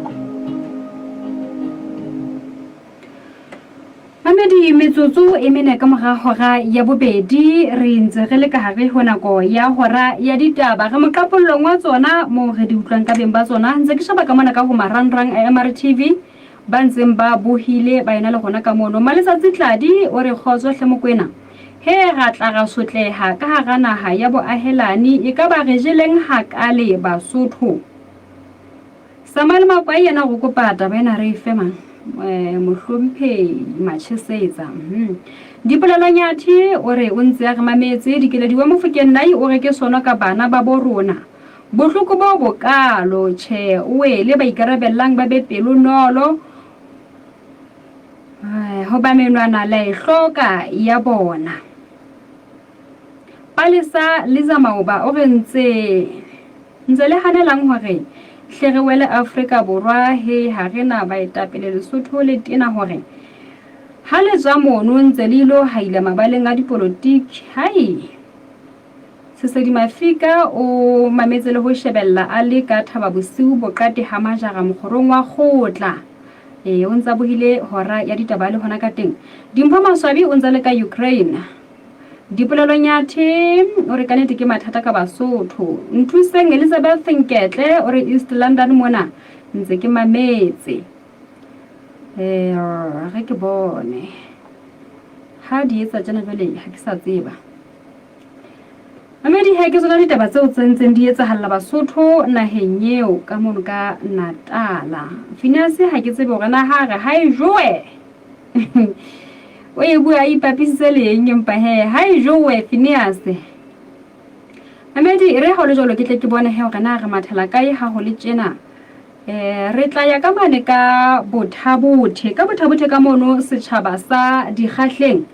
Mamedi metsotso e mene ka mora hora ya bobedi re ntse re le ka hare ho nako ya hora ya ditaba re moqapollong wa tsona moo re di utlwang ka beng ba tsona ntse ke sheba ka mona ka ho marangrang a MRTV ba ntseng ba bohile ba ena le rona ka mono Maletsatsi Tladi o re kgotso hle Mokwena he ra tla ra sotleha ka hara naha ya boahelani e ka ba re jeleng hakale Basotho Samuel Makwai yena o kopa taba ena re e fe mang? Eh, mohlomphehi Machesetsa. Mhm. Dipolelo Nyathi o re o ntse a re mametse. Dikeledi wa Mofokeng Nai o re ke sono ka bana ba bo rona. Bohloko bo bokaalo tjhe o wele ba ikarabellang ba be pelo nolo eh, hoba menwana la e hloka ya bona. Palesa Liza Maoba o re ntse Ntse le hanelang hore hle re wele Afrika Borwa he ha re na baetapele Lesotho le tena hore ha le tswa mono ntse le ilo haila mabaleng a dipolotiki hai Sesedi Mafika o mametse le ho shebella a le ka Thaba Bosiu Boqate ha Majara mokgorong wa kgotla ee o ntsa bohile hora ya ditaba le hona ka teng Dimpho Maswabi o ntsa le ka Ukraine Dipolelo Nyathe o re ka nete ke mathata ka Basotho. Nthuseng Elizabeth Nketle o re East London mona ntse ke mametse. Eh re ke bone. Ha di etsa tjena jwale ha ke sa tseba. Mamedi he ke tsona ditaba tseo tse ntseng di etsahalla Basotho naheng eo ka mono ka Natala. Phineas ha ke tsebe hore na ha re ha e joe. o e bua a ipapisitse le eng empa he ha e jowe Phinease. Mamedi e re ha o le jwalo ke tle ke bone he hore na re mathela kae ha ho le tjena. Eh re tla ya ka mane ka Bothabothe. Ka Bothabothe ka mono setjhaba sa Dikgahleng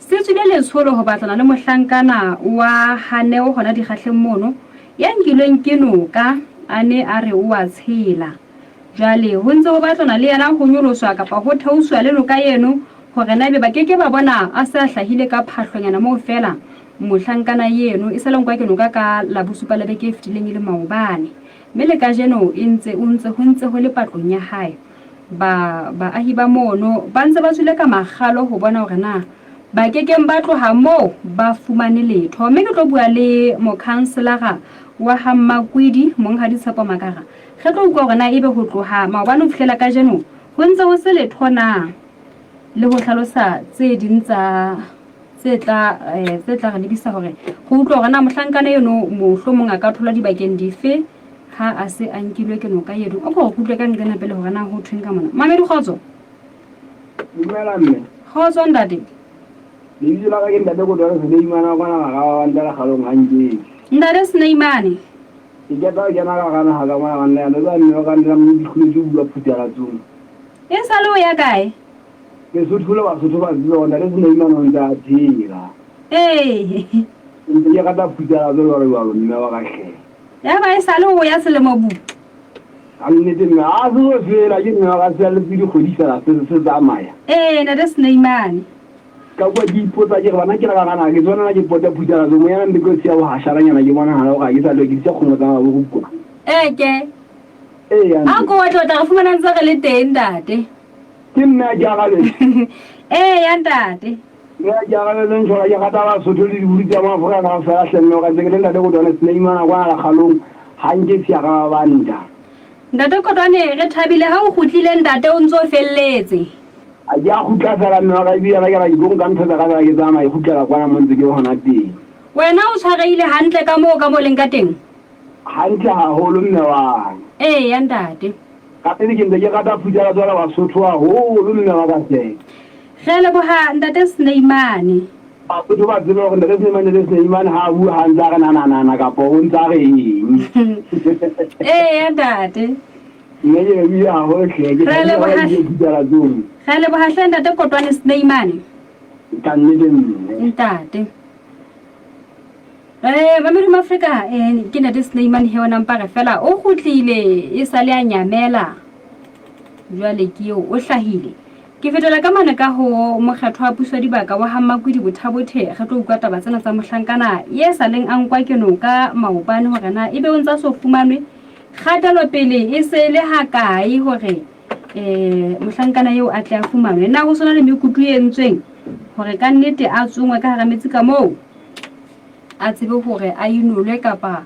se tswile letsholo ho batlana le mohlankana wa Haneo hona Dikgahleng mono ya nkilweng ke noka a ne a re o a tshela. Jwale ho ntse ho batlana le yena ho nyoloswa kapa ho theoswa le noka eno hore na ebe ba ke ke ba bona a se a hlahile ka phahlonyana moo feela mohlankana eno e sa le nkwa ke noka ka Labosupa la beke e fetileng e le maobane. Mme le kajeno e ntse o ntse ho ntse ho le patlong ya hae. Ba baahi ba mono ba ntse ba tswile ka makgalo ho bona hore na ba ke keng ba tloha moo ba fumane letho. Mme ke tlo bua le mokhanselara wa ha Mmakwidi, Monghadi Tshepo Makara, Re tlo utlwa hore na ebe ho tloha maobane ho fihlela kajeno ho ntse ho se letho na, le ho hlalosa tse ding tsa tse tla eh, tse tla re lebisa hore re utlwe hore na mohlankana eno mohlomong a ka thola dibakeng dife ha a se a nkilwe ke noka eno. O ko re utlwe ka nqena pele hore na ho thweng ka mona. Mamedi kgotso. Dumela mme. Kgotso ntate. Lebitso la ka ke Ntate Kotwane Seneimane wa kwana Maraba wa Ntala Kgalong ha Nketsi. Ntate Seneimane. Ke qeta ho kena ka hara naha ka mona banna yana jwale mme wa ka nna mme ke hloletswe ho bua phutalatsong. E sa le o ya kae? Lesotho le Basotho ba tsebe hore Ntate Seneimane o ntse a phela. Ee. Ntse ke rata phutalatso jwalo jwalo mme wa ka hle. Ya ba e sa le o ya selemo bu. Ka nnete mme a se so fela ke mme wa ka se le dikgwedi fela se se tsamaya. Ee Ntate Seneimane. Ka kwa ke ipotsa ke re bana ke re gana ke tswana ke pota phutha mo yana mbe ke sia bohasharanyana ke bonagala gore ga ke sa le ke ditsa kgomo tsa mabo go kwa. Ee ke. Ee ya. A ko wa tla re fumana ntse re le teng ntate. Ke mme a ke arabetse. Ee ya ntate. Mme a ke arabetse ntšhola ke rata Basotho le diburu tsa Maafrika kaofela hle mme o ka ntse ke le ntate Kotwane Sneimana kwana Lekgalong ga nke sia ga ba banta. Ntate Kotwane re thabile ha o kgutlile ntate o ntso felletse. A ke a kgutla fela mme wa ka ebile ka ke re ke tlo nka ntho tsa ka fela ke tsamaye kgutlela kwana mo ntse ke le hona teng. Wena o tshwarehile hantle ka moo ka mo leng ka teng? Hantle haholo mme wa ka. Eya ntate. Ka pele ke ntse ke rata phutha la tswala Basotho haholo mme wa ka hle. Re a leboha ntate Sneimane. Basotho ba tsebe hore ntate Sneimane ntate Sneimane ha a bua ha ntse a re nananana kapa o ntse a re eng. Eya ntate. Mme ke lebohile haholo hle. Ke Re a thabile leboha hore ke phutela tsong. Re a leboha hle ntate Kotwane Sneimane. Ka nnete mme. Ntate. Eh Mamedi Mafrika eh ke ntate Sneimane he ona mpa re fela o kgutlile e sale a nyamela. Jwale ke eo o hlahile. Ke fetela ka mane ka ho mokgetho wa puso ya dibaka wa ha Mmakwidi Bothabothe re tlo utlwa taba tsena tsa mohlankana ye sa leng a nkwa ke noka maobane hore na ebe o ntsa so fumanwe. Kgatelopele e se e le hakae hore um mohlankana eo a tle a fumanwe. Na ho sona le mekutu e entsweng hore ka nnete a tsongwe ka hara metsi ka moo, a tsebe hore a inolwe kapa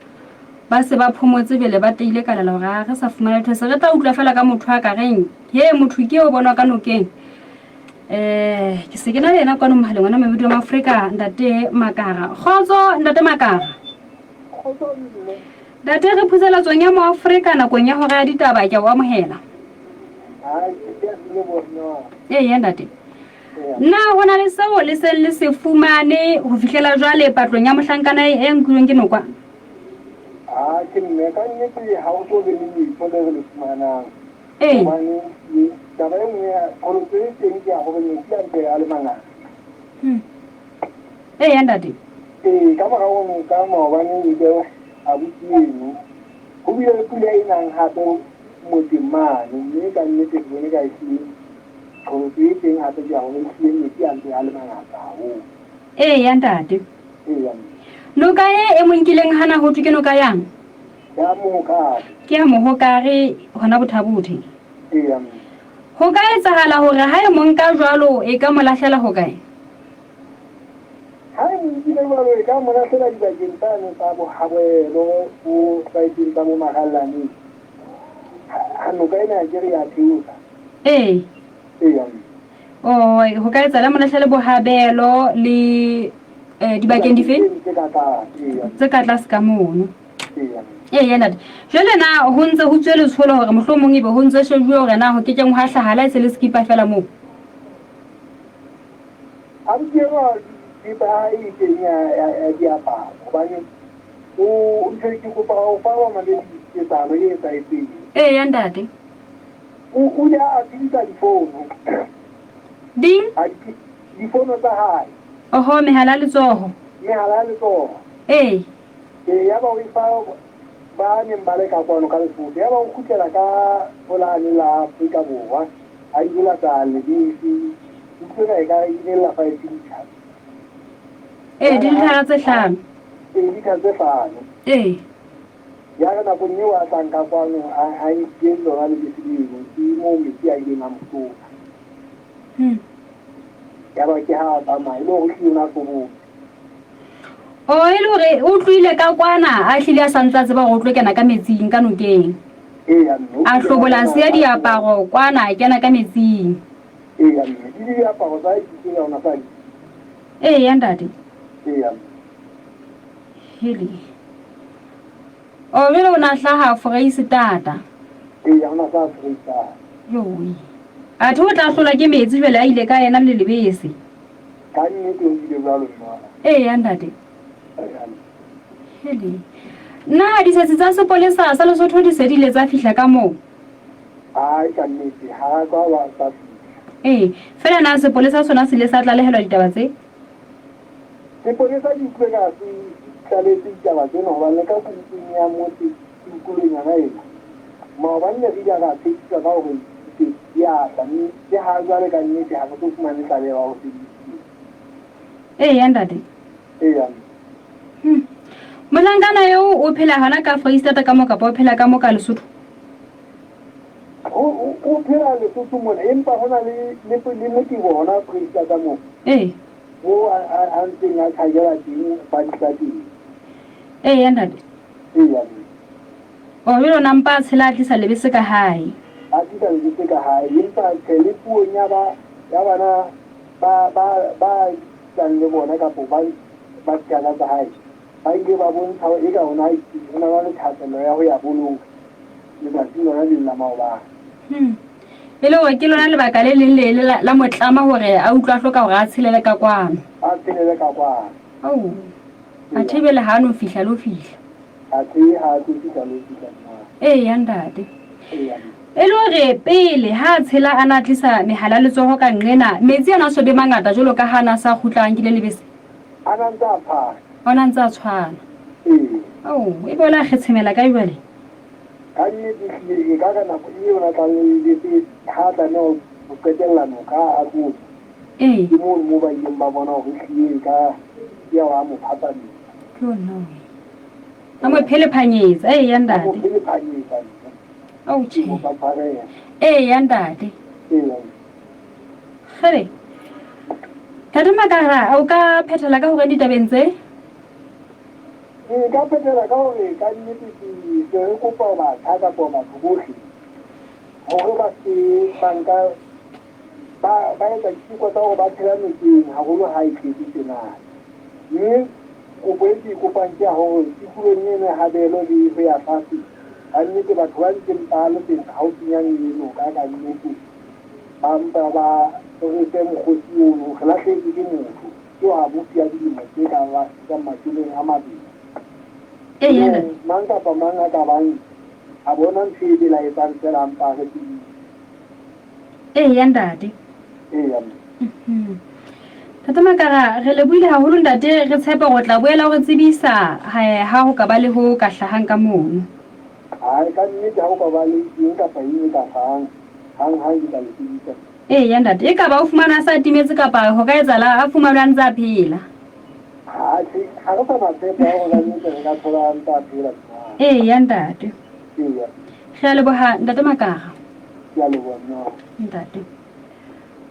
ba se ba phomotse jwale ba teile kalala hore a re sa fumana letho se re tla utlwa fela ka motho a ka reng he motho ke o bonwa ka nokeng eh ke se ke na le yena kwano mohaleng wena mabidi wa Afrika ntate Makara kgotso ntate Makara ntate re phutselatsong ya mo Afrika nakong ya hora ya ditaba ke a o amohela ee ntate Na ho na le seo le seng le se fumane ho fihlela jwale patlong ya mohlankana e nkilweng ke nokwa? Ha ke mme ka nnete ha o so be le letho le re le fumanang. Ee. Hobane taba e nngwe ya qholotso e teng ke ya hore metsi a ntse a le mangata. Ee ya ntate. Ee, ka mora ho noka maobane nke abuti eno ho bile le pula e nang hape motseng mane mme ka nnete ke bone ka ehlile Qholotso e teng hape ke ya hore ehlile metsi a ntse a le mangata haholo. Eya ntate. Eya mme. Noka e e mo nkileng hana ho thwe ke noka yang? Ya Mohokare. Ke ya Mohokare hona Bothabothe. Eya mme. Ho ka etsahala hore ha e mo nka jwalo e ka mo lahlela hokae? Ha e mo nkile jwalo e ka mo lahlela dibakeng tsane tsa Bohabelo bo saeteng tsa bo Marallaneng. Ha noka ena akere ya theosa. Ee. Eya mme. Oh, ho ka etsahala mo lahlele Bohabelo le eh, dibakeng dife? Tse ka tlase, eya. Tse ka tlase ka mono. Eya. Ee, ntate. Jwale na ho ntse ho tswe letsholo hore mohlomong ebe ho ntse shejuwe hore na ho kekeng hwa hlahala e se le sekipa fela moo? Abuti enwa thepa ya hae e teng ya ya ya diaparo hobane o ntho ke kopa ho fa bamamedi ketsahalo e etsahetseng. Eya ntate. O o ile a tsebisa difono. Ding? A di difono tsa hae. Oho, mehala ya letsoho. Mehala ya letsoho. Ee. Ee, yaba o e fa ba neng ba le ka kwano ka Lesotho. Yaba o kgutlela ka ho lane la Afrika Borwa, a ilo lata lebese. Ke utlwe ka e ka e ne la 5 litre. Ee, dilithara tse hlano. Ee, lithara tse hlano. Ee. Ya re nakong eo a tlang ka kwano a a nkile lona lebese leno, ke moo metsi a ileng a mo hlola. Yaba ke ha a tsamaya, e le hore ehlile o ne a hlobotse. Oh, e le hore o tlohile ka kwana a hlile a sa ntse a tseba hore o tlo kena ka metsing ka nokeng. Eya mme. A hlobola a siya diaparo kwana a kena ka metsing. Eya mme, le diaparo tsa hae ke tsela o na sa di. Eya ntate. Eya mme. Hele. O jwale o na hlaha Foreisetata. Eya, o na hlaha Foreisetata. Yowe. Athe o tla hlolwa ke metsi jwale a ile ka yena le lebese. Ka nnete ho bile jwalo mme wa ka. Eya ntate. Hele. Na disetsi tsa sepolesa sa Lesotho di se di ile tsa fihla ka moo? Ai ka nnete ha ka ba sa fihla. Ee, fela na sepolesa sona se ile sa tlalehelwa ditaba tse? Sepolesa ke utlwe ka se tlaletse ditaba tsena hobane le ka komiting ya motse tikolong yona ena maobane ne re ile ra tshepiswa ka hore ditekesi di a tla mme le ha jwale ka nnete ha re so fumane tlaleho ya hore se di fihlile. Eya ntate. Eya mme. Mohlankana eo o phela hona ka Foreisetata ka mo kapa o phela ka mo ka Lesotho? O o phela Lesotho mona empa ho na le le le motebo hona Foreisetata moo. Ee. Moo a a a ntseng a tjhakela teng ba teng. Eya ntate. Eya mme. O jwale o na mpa a tshela a tlisa lebese ka hae. A tlisa lebese ka hae empa tjhe le puong ya ba ya bana ba ba ba tlang le bona kapo ba ba dithaka tsa hae ba ile ba bontsha eka o na o na le thahasello ya ho ya boloka letsatsing lona leng la maobane. E le hore ke lona lebaka le leng le le la mo tlama hore a utlwe a hloka hore a tshelele ka kwano. A tshelele ka kwano. Ao. Athe bele ha a no fihla le ho fihla. Athe ha a tlo fihla le ho fihla nna. Eya ntate. Eya. E le hore pele ha a tshela a na a tlisa mehala ya letsoho ka nqena, metsi a na so be mangata jwalo ka ha a na sa kgutla a nkile lebese? A na ntse a tshwana. O na ntse a tshwana. Ee. Ao, ebe o la kgetshemela kae jwale? Ka nnete ehlile e ka re nako eo na tlang le lebese ha a tlameha ho qetella noka a tlo tswa. Ee. Ke mono moo ba ileng ba bona hore ehlile e ka ke ya wa mo phapamisa. Tlo nna we. A mo phelephanyetsa, eya A mo ntate. phelephanyetsa mme. Ao tjhe. Kopa tshwarelo. Eya ntate. Eya. Kgele. Ntate Makara, o ka phethela ka hore ditabeng tse? Ke ka phethela ka hore ka nnete ke ke re kopa batjha kapa batho bohle hore ba se ba nka ba ba etsa diteko tsa hore ba tshela nokeng haholo ha e tletse tjena. Mme kopo e ke e kopang ke ya hore tikolong eno ya Habelo le ho ya tlase, ka nnete batho ba ntseng ba le teng haufinyane le noka ka nnete ba mpa ba re fe mokgosi ono, re lahlehetswe ke motho ke wa abuti ya dilemo tse ka ba fihlang mashomeng a mabedi. Eya. Mang kapa mang a ka bang a bona ntho e belaetsang feela a mpa a re tsebise. Eya ntate. Eya. Ntate Makara, re lebohile haholo ntate, re tshepa hore o tla boela o re tsebisa ha ho ka ba le ho ka hlahang ka mono. Hai, ka nnete ha ho ka ba le eng kapa eng e ka hlahang, hang hang ke tla le tsebisa. Eya ntate, e ka ba o fumana a sa timetse kapa ho ka etsahala a fumanwe a ntse a phela. Atjhe, ha re sa na tshepo ya hore ka nnete re ka thola a ntse a phela. Eya ntate. Eya. Re a leboha ntate Makara. Ke a leboha nna. Ntate.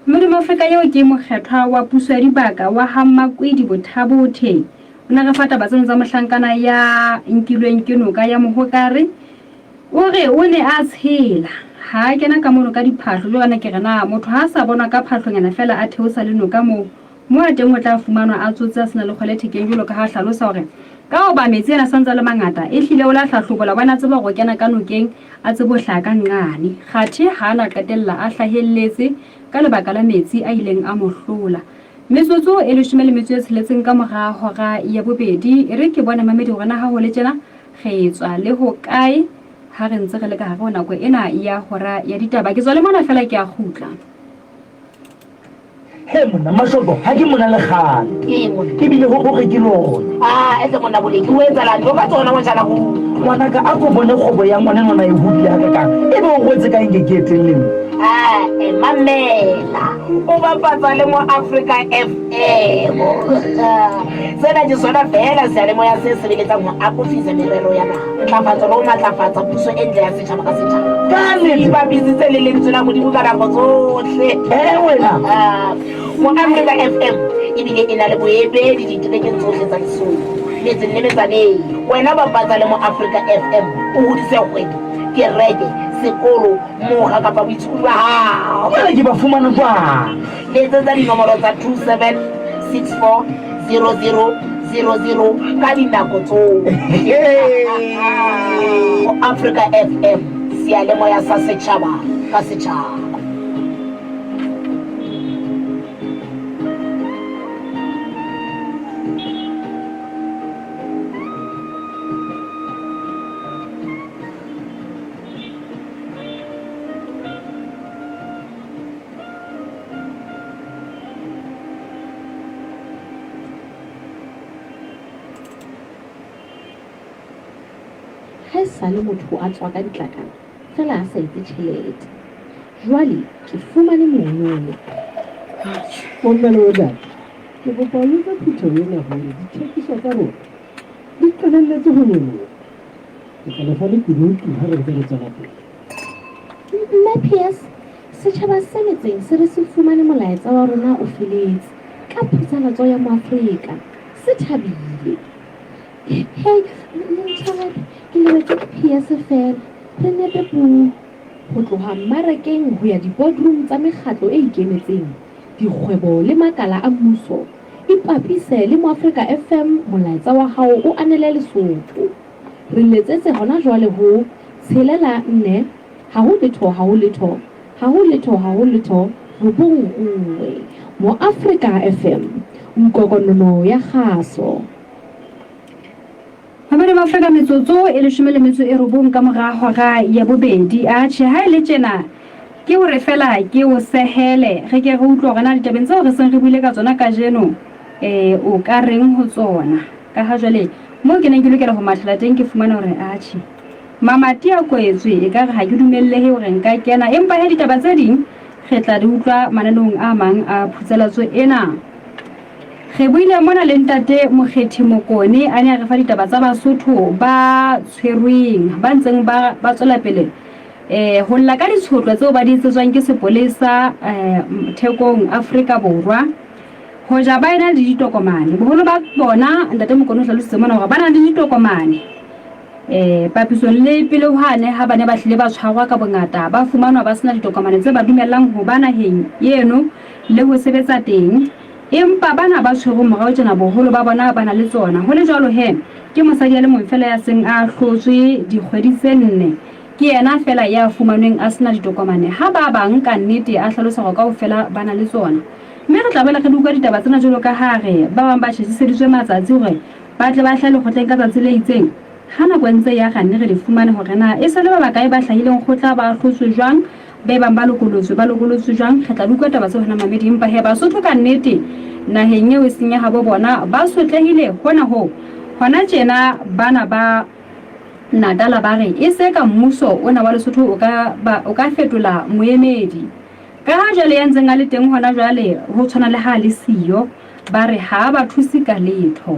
Modimo Afrika eo ke mokgethwa wa puso ya dibaka wa ha Mmakwedi Bothabothe. O ne re fa taba tseno tsa mohlankana ya nkilweng ke noka ya Mohokare. O re o ne a tshela ha a kena ka mono ka diphahlo jwale ke re na motho ha a sa bonwa ka phahlonyana fela a theosa le noka moo Mo a teng o tla fumanwa a tsotse a sena le kgwele thekeng jwalo ka ha a hlalosa hore ka hoba metsi ana santse a le mangata ehlile o la hlahlobola hobane a tseba hore o kena ka nokeng a tsebe ho hlaha ka nqane. Kgathe ha a na qetella a hlahelletse ka lebaka la metsi a ileng a mo hlola. Metsotso e leshome le metso e tsheletseng ka mora hora ya bobedi. E re ke bone mamedi hore na ha ho le tjena re tswa le ho kae ha re ntse re le ka hare ho nako ena ya hora ya ditaba. Ke tswa le mona fela ke a kgutla. He monna Mashoko, ha ke mona le kgale. Ke monna. Ebile ho hore ke lona. Ah, etse monna boleki o etsalang jo ka tsona mojana go. Ngwanaka a ko bone kgwebo ya ngwana nona e hodile hakakang. Ebe o rwetse ka eng ke eteng le nna? Ah, eh, mamela. O bapatsa le mo Africa FM. Sena ke sona feela seyalemoya se sebeletsang ho akofisa merero ya naha. Ntlafatso le ho matlafatsa puso e ntle ya setjhaba ka setjhaba. Ka nnete. Ipapisitse le lentswe la Modimo ka nako tsohle. Eh wena. Ah, Mo Africa FM ebile e na le boemedi diterekeng tsohle tsa Lesotho, metseng le metsaneng. Wena bapatsa le Mo Africa FM o hodise kgwebo, kereke, sekolo, moga kapa boitshokodi ba hao. Jwale ke ba fumana jwang? Letsetsa dinomoro tsa 2764 00 00 ka dinako tsohle. Ho Africa FM, seyalemoya sa setjhaba ka setjhaba. Ha e sale motho a tswa ka ditlakana fela a sa etse tjhelete. Jwale ke fumane monono. Bomme le bontate, ke kopa ho jwetsa phutheho ena hore dithekiso tsa rona di qalelletse ho nyoloha. Ke tla le fa lekunutu ha re ntse re tswela pele. Mme Pierce, setjhaba se metseng se re se fumane molaetsa wa rona o feletse ka phatlalatso ya Moafrika. Se thabile. Hei, le ntshwarele, ke lebetse ke Pierce feela. Re nepe puo. Ho tloha mmarakeng ho ya di-boardroom tsa mekgatlo e ikemetseng, dikgwebo le makala a mmuso, ipapise le Moafrika FM molaetsa wa hao o anele Lesotho. Re letsetse hona jwale ho, tshelela nne, ha ho letho ha ho letho, ha ho letho ha ho letho, robong nngwe. Moafrika FM, nkokonono ya kgaso. Mamedi ba Afrika metsotso e leshome le metso e robong ka mora hora ya bobedi. Atjhe, ha e le tjena ke hore fela ke o sehele re ke re utlwe hore na ditabeng tseo re seng re buile ka tsona kajeno eh o ka reng ho tsona. Ka ha jwale moo ke neng ke lokela ho mathela teng ke fumana hore atjhe mamati a kwetswe e ka re ha ke dumellehe hore nka kena empa he ditaba tse ding re tla di utlwa mananeong a mang a phutselatso ena. Re buile mona le ntate Mokgethi Mokone a ne a re fa ditaba tsa Basotho ba tshwerweng ba ntseng ba ba tswela pele um ho lla ka ditshotlo tseo ba di etsetswang ke sepolesa um thekong Afrika Borwa. Hoja ba ena le ditokomane, boholo ba bona, Ntate Mokone o hlalositse mona hore ba na le ditokomane. Um papisong le pele hwane ha ba ne ba hlile ba tshwarwa ka bongata, ba fumanwa ba sena ditokomane tse ba dumellang ho ba naheng eno le ho sebetsa teng. Empa bana ba tshwerweng morao tjena boholo ba bona ba na le tsona. Ho le jwalo he, ke mosadi a le mong feela ya seng a ahlotswe dikgwedi tse nne. Ke yena feela ya fumanweng a sena ditokomane, ha ba bang ka nnete a hlalosa hore kaofela ba na le tsona. Mme re tla boela re di utlwa ditaba tsena jwalo ka ha re ba bang ba tjhetjhiseditswe matsatsi hore ba tle ba hlahe lekgotleng ka tsatsi le itseng. Ha nako e ntse e ya ra nne re di fumane hore na e se le ba bakae ba hlahileng kgotla, ba ahlotswe jwang, ba ebang ba lokolotswe, ba lokolotswe jwang. Re tla di utlwa taba tseo hona mamedi. Empa he Basotho ka nnete naheng eo e seng ya habo bona ba sotlehile hona hoo. Hona tjena bana ba Natala ba re e se ka mmuso ona wa Lesotho o ka ba o ka fetola moemedi. Ka ha jwale ya ntseng a le teng hona jwale ho tshwana le ha a le siyo, ba re ha a ba thuse ka letho.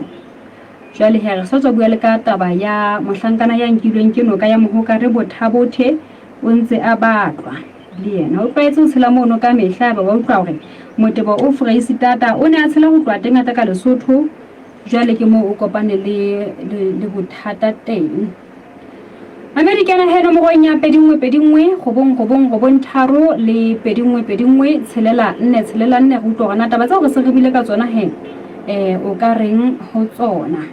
Jwale he re sa tswa bua le ka taba ya mohlankana ya nkilweng ke noka ya Mohokare Bothabothe, o ntse a batlwa. Le yena o tlwaetse ho tshela mono ka mehla, ba ba utlwa hore motebo o Foreisitata o ne a tshela ho tloha teng a tla ka Lesotho, jwale ke moo o kopane le, le, le bothata teng. Amerikana he nomorong ya 21 21 9 9 9 3 le 21 21 6 4 6 4 re utlwa hore na taba tseo re se re buile ka tsona he um o ka reng ho tsona.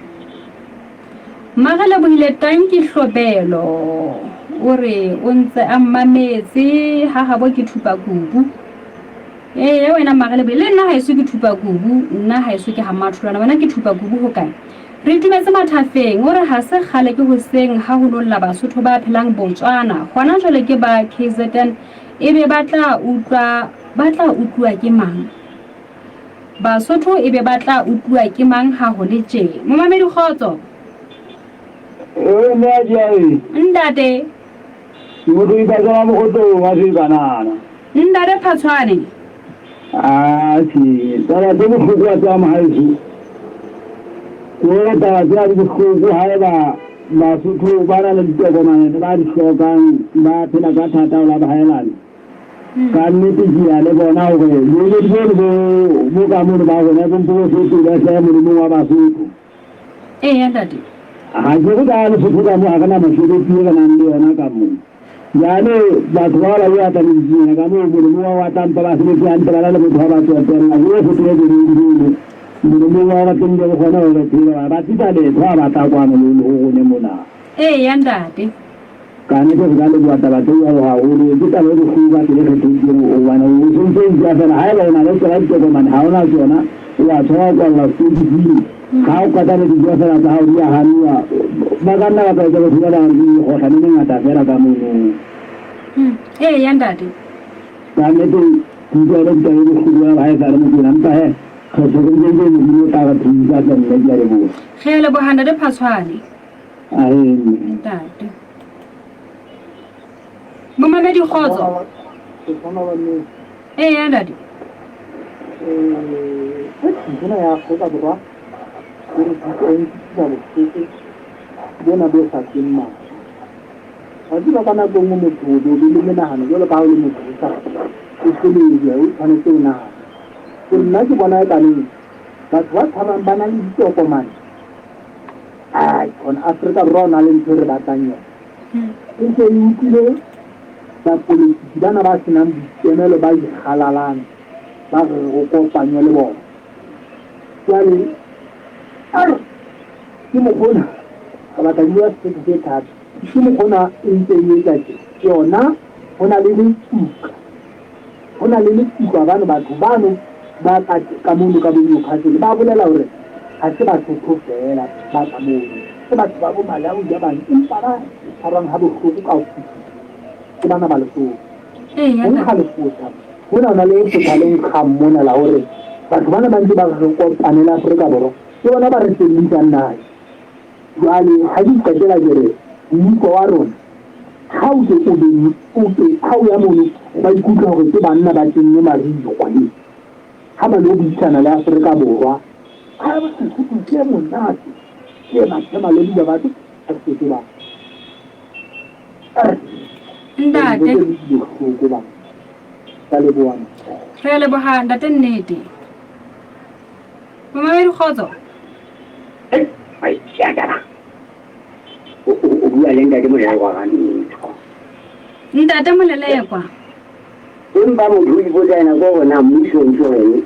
Marelebohile Tanki Hlobelo o re o ntse a mmametse ha habo ke thupa kubu. Ee wena Marelebohile le nna haeso ke thupa kubu, nna haeso ke ha Mmatholwana, wena ke thupa kubu ho kae? Re itumetse Mathafeng o re ha se kgale ke hoseng ha ho lolla Basotho ba phelang Botswana, hona jwale ke ba KZN ebe ba tla utlwa ba tla utluwa ke mang? Basotho ebe ba tla utluwa ke mang ha ho le tje? Momamedi kgotso. Ee mme a diae. Ntate. Ke motho o ipatlela mogotlong wa sebanana. Ntate Phatshwane. Atjhe, taba tse bohloko wa tseba mohaeso. Ke hore taba tsena di bohloko haeba Basotho ba na le ditokomane tse ba di hlokang ba phela ka thata ho la bahaelane. Ka nnete ke ya le bona hore boemedi bono bo bo ka mono ba rona bo mpo bo fetolwe hle molemong wa Basotho. Eya ntate. Ha ke re ka Lesotho ka mo ha re na mosebetsi e re nang le yona ka mo. Jwale batho bao ba yo batla metsinyana ka moo molemong wa wa tlampa ba sebetse hantle ba na le motho wa ba tsotella bo fetole boemedi bono molemong wa hore tlamehile re kgone hore re phele hobane ba tlisa letho ha ba tla kwano le ho rone mona. Eya ntate. Ka nnete re ka leboha taba tse jwalo haholo. Ke taba e bohloko ka tsela e kgethehileng hobane o sentse o utlwa feela haeba o na le tsona ditokomane ha o na tsona o a tshwarwa kwallwa setokising. Ha o qeta le dijo feela tsa hao di a hanuwa. Ba ka nna ba tla etsa batho ba bang mekgohlano e mengata feela ka mono. Eya ntate. Ka nnete ke utlwa e le taba e bohloko ya ha e sa le motho ena empa hee re tshepe Modimo o tla re thusa hle mme ke a leboha. Re a leboha ntate Phatshwane. Amen. Ntate. Momamedi kgotso. Ee ntate. Ena ya Afrika Borwa e re thusa e nkutlwisa bohloko bona bo sa tsweng mathe. Wa tseba ka nako e nngwe motho o be le menahano jwalo ka ha o le motho o sa o hloleha o tshwanetse o nahane. Ke nna ke bona e kaneng batho ba tshwarang ba na le ditokomane Ai, gona Afrika Borwa o na le ntho e re batlang yona. E se e utlwile bapolitiki bana ba senang boikemelo ba ikgalalang ba re re kopanywe le bona. Jwale arr ke mokgona ka batla ke bua Sesotho se thata. Ke mokgona e ntse e etsa tje. Yona ho na le letuka. Ho na le letuka hobane batho bano ba ka ka mono ka bo Newcastle ba bolela hore ha se Basotho feela ba ka mono, ke batho ba bo Malawi ba bang empa ba tshwarwang ha bohloko ka ho fetisisa ke bana ba Lesotho. Ho nkga lefotha hona ho na le lefotha le nkgang mona la hore batho bana ba ntse ba re re kopane le Afrika Borwa ke bona ba re fellisang naha. Jwale ha ke qetela ke re mmuso wa rona ha o ke o be o ke ha o ya mono ba ikutlwa hore ke banna ba tenne marikgwe ha ba lo buisana le Afrika Borwa. Ha Sesotho se monate se mathema le bua batho ba Sesotho ba. Ntate. Bohloko ba. Ka leboha. Re a leboha ntate nnete. Momamedi kgotso. Ai, ya taba. O o bua le ntate Molelekwa ka ntho. Ntate Molelekwa. Empa motho o ipotsa yena ko hore na mmuso o ntso reng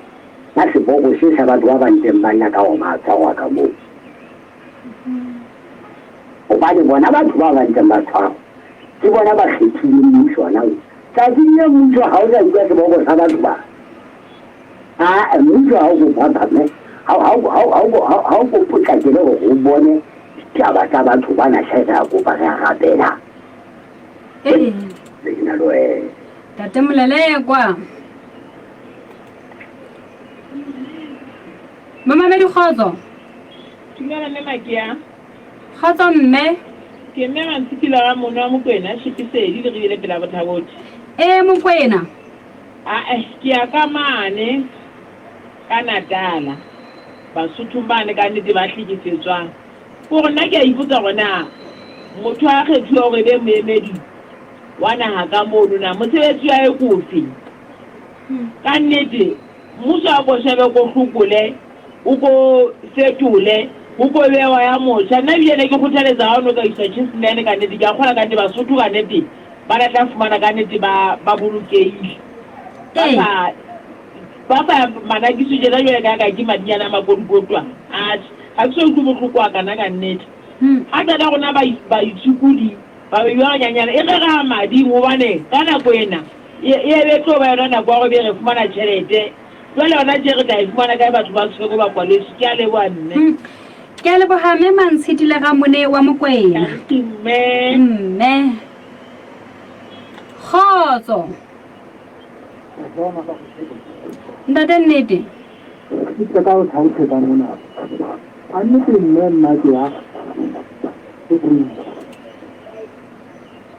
ka seboko se sa batho ba ba ntseng ba nna ka hore ba tshwarwa ka moo. Hobane bona batho ba ba ntseng ba tshwarwa ke bona ba kgethileng mmuso ona o. Tsatsing le mmuso ha o sa utlwa seboko sa batho ba. Aa mmuso ha o ko phaphame, ha o ko potlakele hore o bone ditaba tsa batho bana hle re a kopa re a rapela. Ee. Be ke na le wena. Tate Molelekwa. Momamedi kgotso. Dumela mme Makia. Kgotso mme. Ke mme Mantshipila wa mono wa Mokwena, Shipisedi le Ribele pela Bothabothe. Ee Mokwena. Ae ke ya ka mane ka Natala. Basothong bane ka nnete ba hlekefetswang. Ke gore nna ke a ipotsa gore na motho a kgethuwa gore e be moemedi wa naha ka mono na mosebetsi wa hae ke ofe? Ka nnete mmuso a ko shebe ko hlokole o ko fetole ho ko bewa ya motjha. Nna ebile ne ke kgothaletsa ha o no ka iswa Chessman ka nnete ke a kgola ka nnete Basotho ka nnete ba na tla fumana ka nnete ba ba bolokehile. Ba sa ba sa manakiso tjena jwale ka ka ke madinyana a makodikotwana. Atjhe ha ke so utlwe bohloko a kana ka nnete. Ha qeta rona ba baitshokodi ba beiwa ganyanyana e re ra mading hobane ka nako ena e e be tlo ba yona nako ya gore be re fumana tjhelete. Jwale hona tje re tla e fumana kae batho ba tshwere ba kwaletswe. Ke a leboha mme. Ke a leboha mme Mantshidi le Ramone wa Mokwena. Mme. Mme. Kgotso. Ntate nnete. Ke tla ka o tlhalosetsa mona. A nnete mme nna ke ya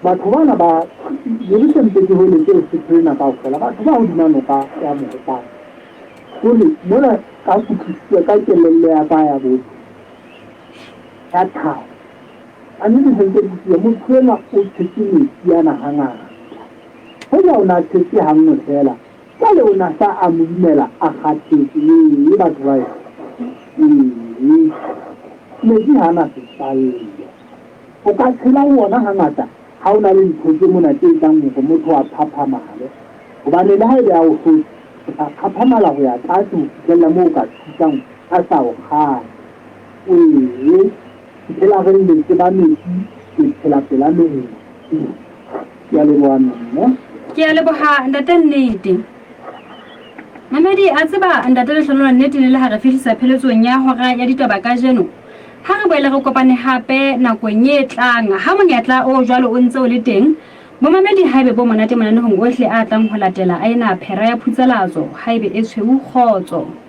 batho bana ba le se ntse ke holetse Lesotho lena kaofela batho ba hodima noka ya Mokopane kore mona ka kutlwisiso ka kelello ya ka ya botho ya tlhaho a nnete se ntse ke utlwile motho enwa o tshetse metsi ana hangata hoja o na tshetse hanngwe fela jwale o na sa a mo imela a kgathetse ee batho ba ee metsi ha na setswalle O ka tshela ho ona hangata ha o na le ntho tse mona tse etsang hore motho a phaphamale. Hobane le haebe a o hlotse, o tla phaphamala ho ya tlase ho fihlella moo o ka thusang a sa o kgale. Wee! Phela re lle tseba metsi, ke phela pela metsi. Ke a leboha mme. Ke a leboha ntate Nnete. Mamedi a tseba ntate Lehlonola Nnete le le ha re fihlisa pheletsong ya hora ya ditaba kajeno. Ha re boele re kopane hape nakong e tlang ha monyetla o jwalo o ntse o le teng. Bomamedi haebe bo monate mananehong ohle a tlang ho latela a ena phera ya phutsalatso haebe e tshweu kgotso.